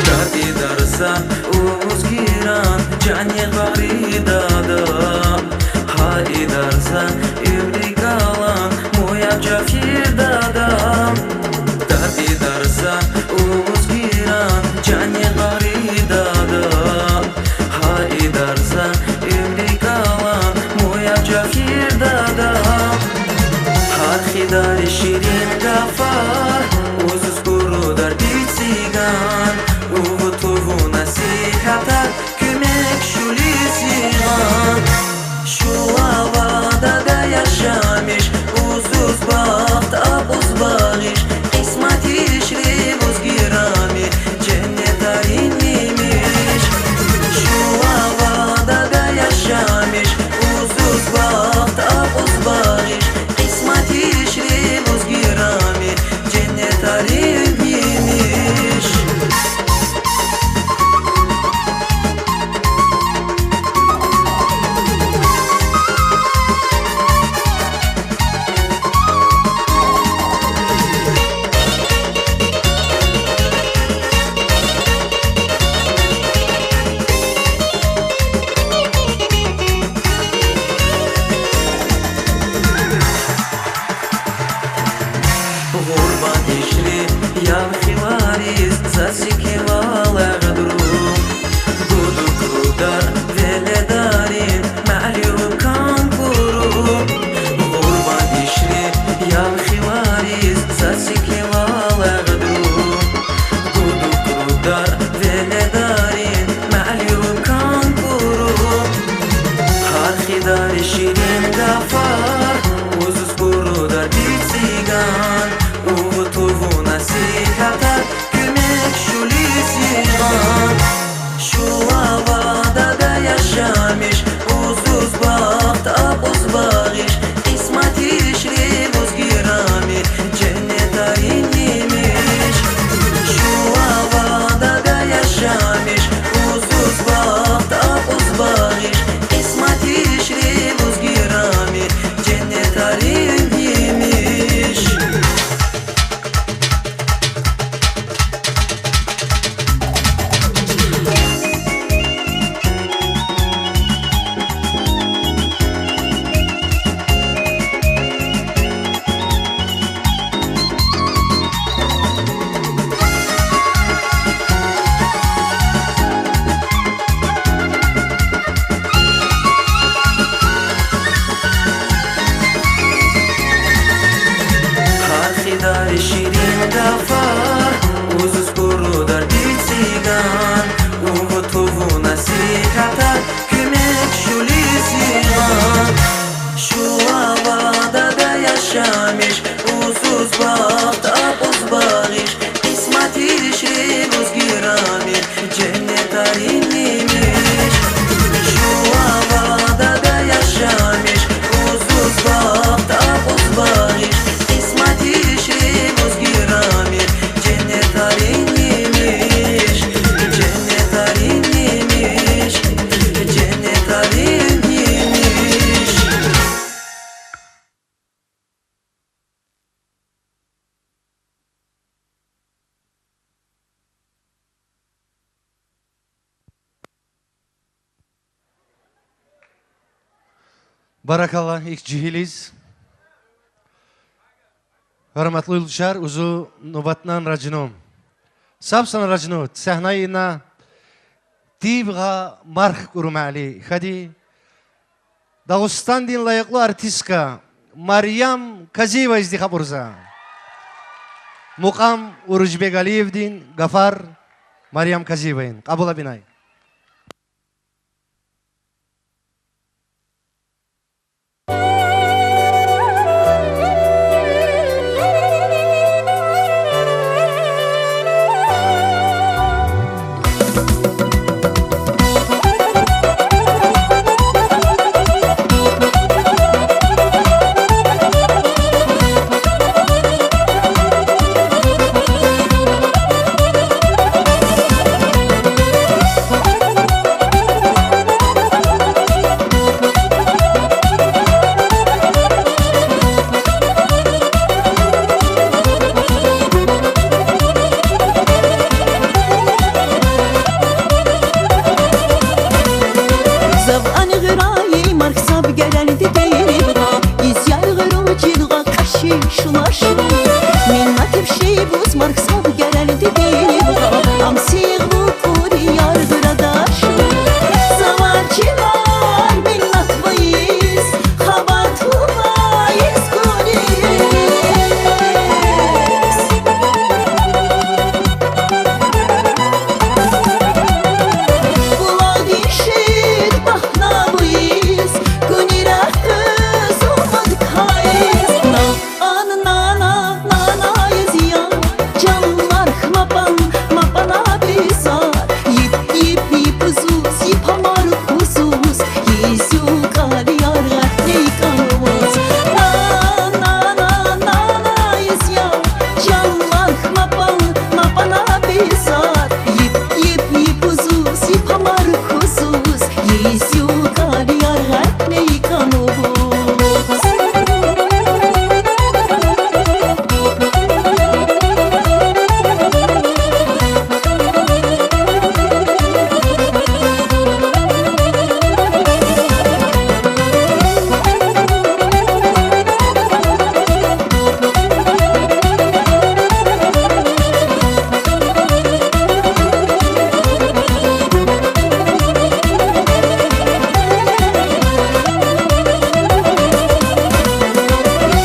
Дад идарса Узгиран, жанни багъри дада. Гьа идарса эмри галан, муяб жафир дада. Дад идарса Узгиран, жанни багъри дада. Гьа идарса эмри галан, муяб жафир дада. Гьар хидари ширин гафар, узуз гурудар бициган, увутлувун насигьатар, куьмек шулиз йигъан. Шула вадада яшамиш, узуз бахт, апуз багъиш, къисметиш ри Узгирами, женнетарин нимиш. Шула вадада яшамиш, узуз бахт, апуз багъиш, къисметиш ри Узгирами, женнетарин нимиш. Гъурбандиш ри ярхивариз, заз секин валай гъадру. Гудукрудар веледарин мали рукан куру. Гъурбандиш ри ярхивариз, заз секин валай гъадру. Гудукрудар веледарин мали рукан куру. Гьар хидари ширин гафар, узуз гурудар бициган, увутлувун насигьатар, куьмек шулиз йигъан. Шула вадада яшамиш, узуз бахт, апуз багъиш, къисметиш ри Узгирами, женнетарин нимиш. Шула вадада яшамиш, узуз бахт, апуз багъиш, къисметиш ри Узгирами, женнетарин нимиш. Гьар хидари ширин гафар, узуз гурудар бициган, увутлувун насигьатар, куьмек шулиз йигъан. Шула вадада яшамиш, узуз бахт, апуз багъиш, къисметиш ри Узгирами, женнетарин нимиш. Шу Баракалла, ик җиһилиз. Һурматлу юлдашар, узун нубатнан раҗыном. Сабсан раҗыну, сәһнә йыйна тиибга марх урмали, хади Дагъустандин лайыклы артистка Марьям Казиева изди хапурза. Мукъам Уружбек Алиевдин, гафар Марьям Казиеваин. Къабул абинай. Зав ан герай марх саб герел дидибга, из яй геру чидга каши шулашу. Миннат ибши бус марх саб герел дидибга, ам сиғ бу кури яр градашу. Заварчилар миннат быйыз, хабат быйыз кури. Булаг ишит бахна быйыз, куни рахыз умад хайыз. Ана, нана, нана, изья, җанлар хмапан, мапана бизар. Йип, йип, йип узуз, йип амар кузуз, йизю кали яргатни кануз. Нана, нана, нана, изья, җанлар хмапан, мапана бизар. Йип, йип, йип узуз, йип амар кузуз, йизю кали яргатни кануз.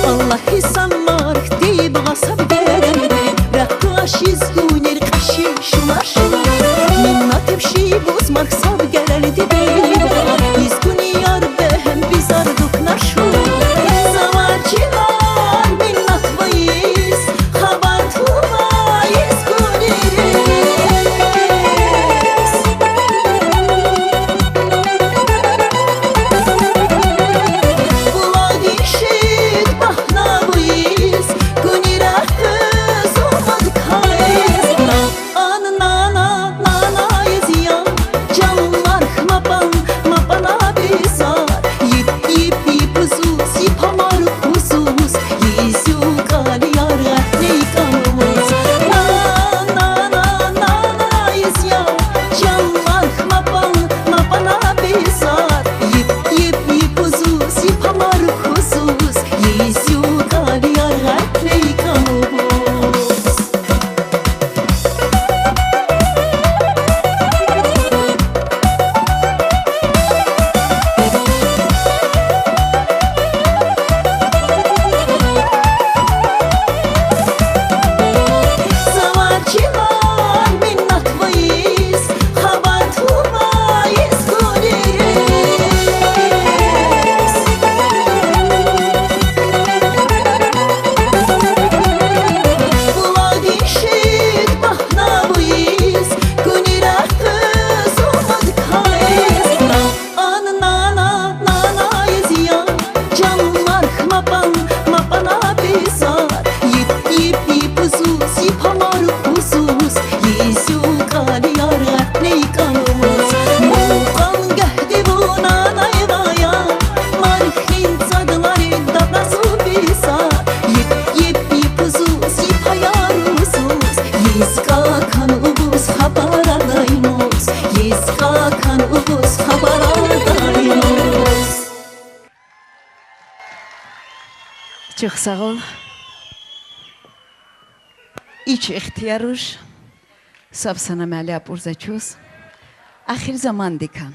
Аллахи самар тиибга саб герелди, рахту ашиз гунир каши шулашу. Миннат ибши бус марх саб герелди дибга, из гуни яр беһем бизар дукнашу. Заварчилар миннат быйыз, хабат быйыз куни. Булаг ишит бахна быйыз, куни рахыз умад хайыз. Ана, нана, нана, изья, җанлар хмапан, мапана бизар. Йип, йип, йип узуз, йип амар кузуз, йизю кали яргатни кануз. Нана, нана, нана, изья, җанлар хмапан, мапана бизар. Йип, йип, йип узуз, йип амар кузуз, йизю кали яргатни кануз. Заварчилар миннат быйыз, хабат быйыз куни. Булаг ишит бахна быйыз, куни рахыз умад хайыз. Ана, нана, нана, изья, җанлар хмапан, мапана бизар. Йип, йип, йип узуз, йип амар кузуз, йизю кали яргатни кануз. Мукъан гәһди бу нанай бая, мархин цадлари даднасу бизар. Йип, йип, йип узуз, йип аяр узуз, йиз какан убус хабар адаймус, йиз какан убус хабар адаймус. Чоохсаул. Ич ихтыярш, Савсана Мали апурза чус. Ахир замандикан.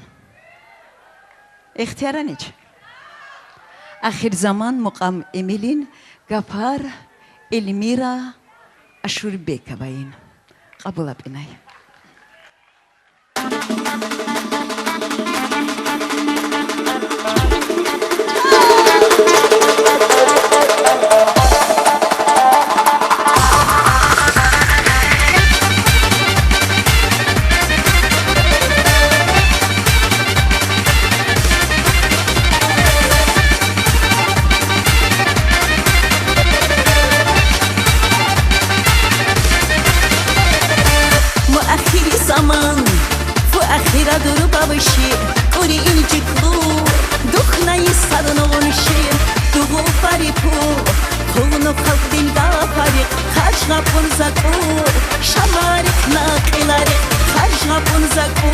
Ихтыяранич. Ахир заман мукъам Эмилин, гапар Эльмира Ашурбековаин. Къабулаб инай. Му ахири заман, фу ахира дурубавши, кӀури инжиклу, духнай садногунши, дугу фарипу, хулну халкьдин гафари, харжгапун закӀу, шамарикна кьилари, харжгапун закӀу,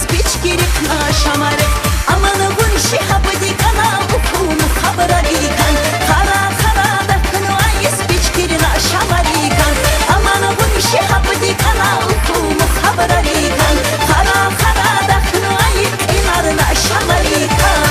спичкирикна шамари. Аман гунши хапди кӀана, ухум хабарарикан, хара-хара дахну ай спичкирна шамарикан. Аман гунши хапди кӀана, ухум хабарарикан, хара-хара дахну ай кьиларна шамарикан.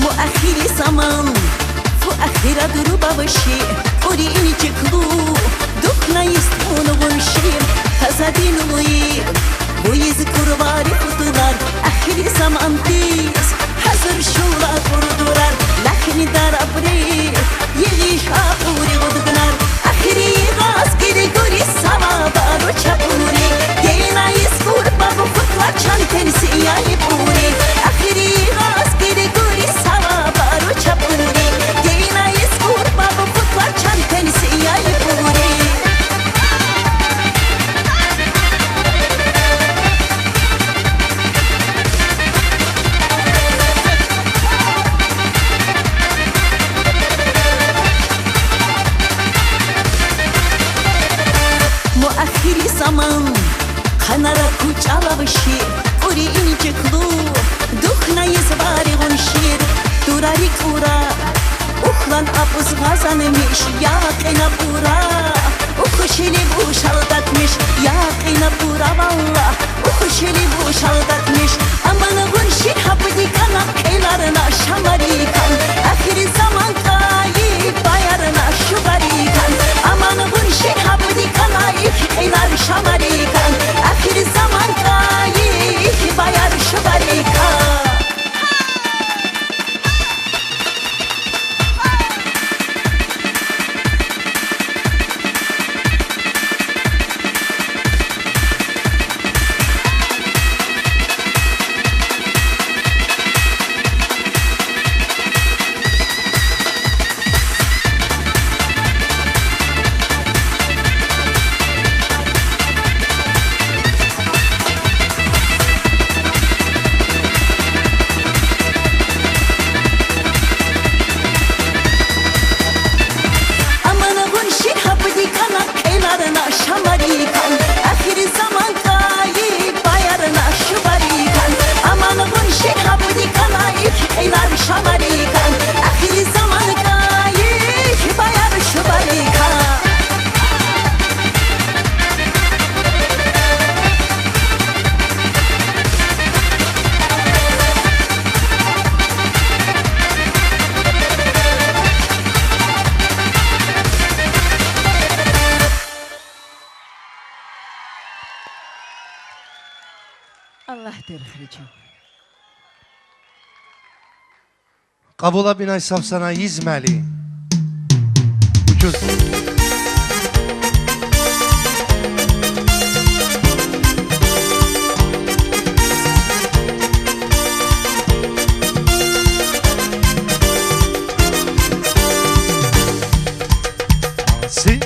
Му ахири заман, фу ахира дурубавши, кӀури инжиклу, духнай садногунши, тазадин луи, буиз курвари хутулар, ахири замандиз хазур шула курдурар, лахни дарабри, йигиша пури гудгнар, ахири газ гири гури сама бару чапури, гейна из курба бу футла чан пенсия и пури, ахири газ гири гури сама бару чапури, гейна из курба бу футла чан пенсия и пури. Му ахири заман, къанара кучалавши, кӀури инжиклу, духнай звари гуншир, дурари кӀура, ухлан апус гъазанмиш, якьина бура, ухушили бушалдатмиш, якьина бура валла, ухушили бушалдатмиш. Аман гунши хапди кӀана, кьиларна шамарикан, ахири заман кайи баярна шубарикан. Аман гунши хапди кӀана, ихи кьилар шамарикан, ахири заман кайи ихи баяр шубарикан. Аман гунши хапди кӀана, кьиларна шамарикан, ахири заман кайи баярна шубарикан. Аман гунши хапди кӀана, ихи кьилар шамарикан, ахири заман кайи ихи баяр шубарикан. Аллагьди рехиличун. Къабулабинай Савсана Измали. Учуз. Си.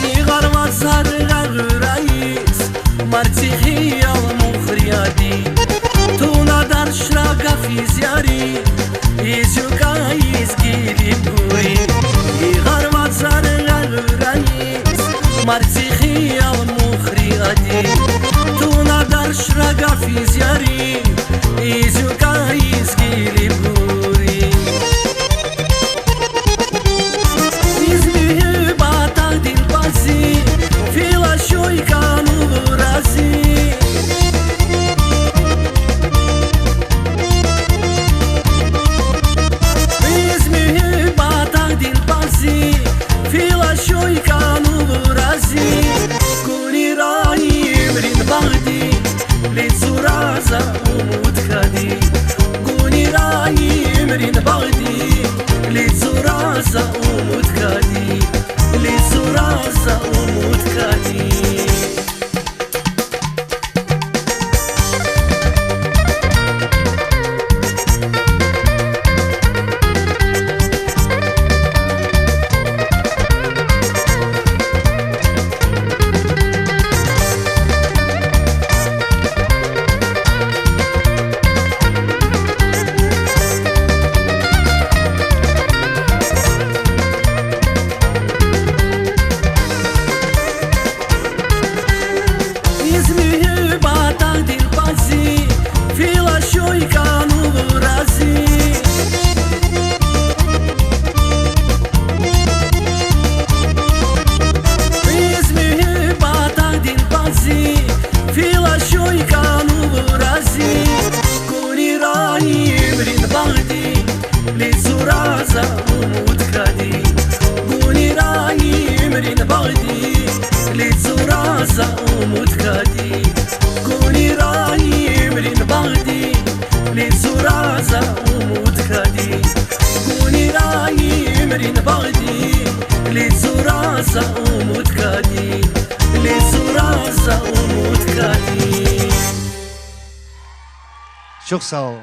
Ни һарват зарга гурайиз, марцихиял мухриади. Туна даршра гафиз яри, изюкайиз гили гури. Ни һарват зарга гурайиз, марцихиял мухриади. Туна даршра гафиз яри, изюкайиз гили гури. Из муьгуьб атахдин пази, фила шуйка нурази. Из муьгуьб атахдин пази, фила шуйка нурази. Гунира имрин багъди, лид зураза умуд кади. Гунира имрин багъди, лид зураза умуд кади. Лид зураза умуд кади. Из муьгуьб атахдин пази, фила шуйка нурази. Из муьгуьб атахдин пази, фила шуйка нурази. Гунира имрин багъди, лид зураза умуд кади. Гунира имрин багъди, лид зураза умуд кади. Гунира имрин багъди, лид зураза умуд кади. Гунира имрин багъди, лид зураза умуд кади. Лид зураза умуд кади. Чок сав ол.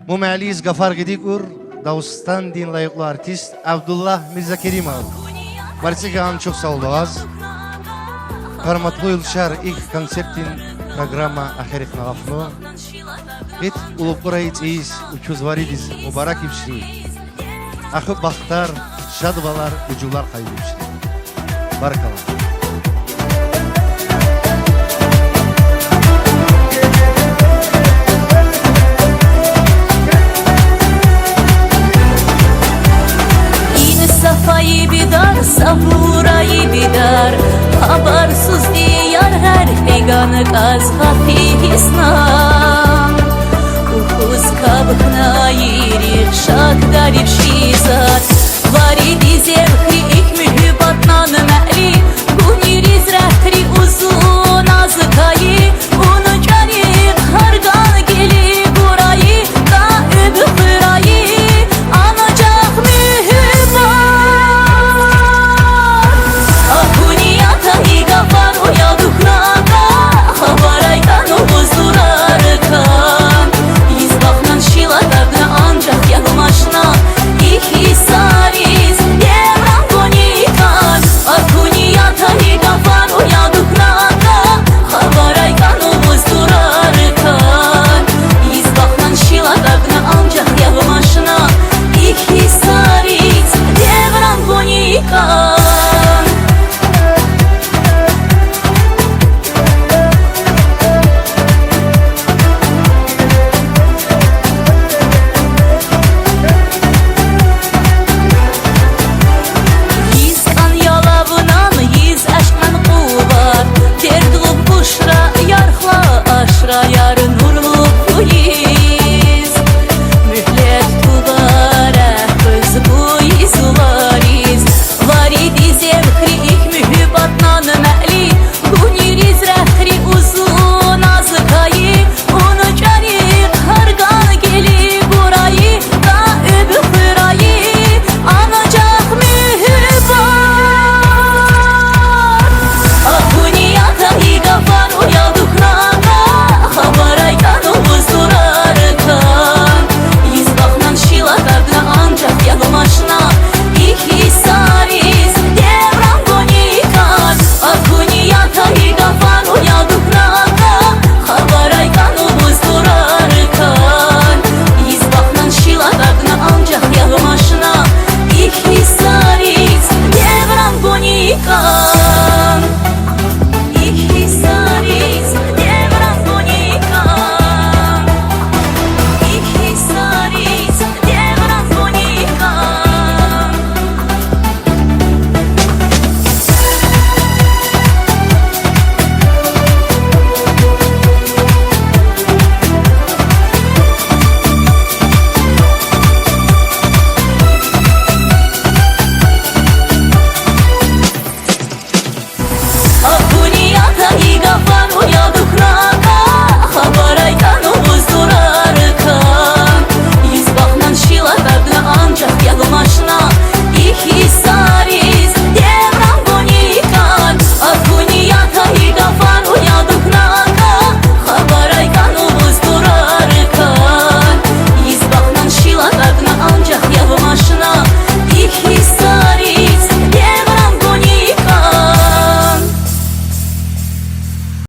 Му меэлиз гафар гидг гур Дагъустандин лайыклы артист Абдулла Мирзакеримов. Марцихи ан, чок сав ол дагъаз. Гьурметлу юлдашар, ик концертдин программа ахырихна гафнава. Гьит улуб Урай цӀийиз, учуз варибуруз мубарак ибсин. Ахъ бахтар, шад балар, уьжелер къайда ибсин. Баркалла.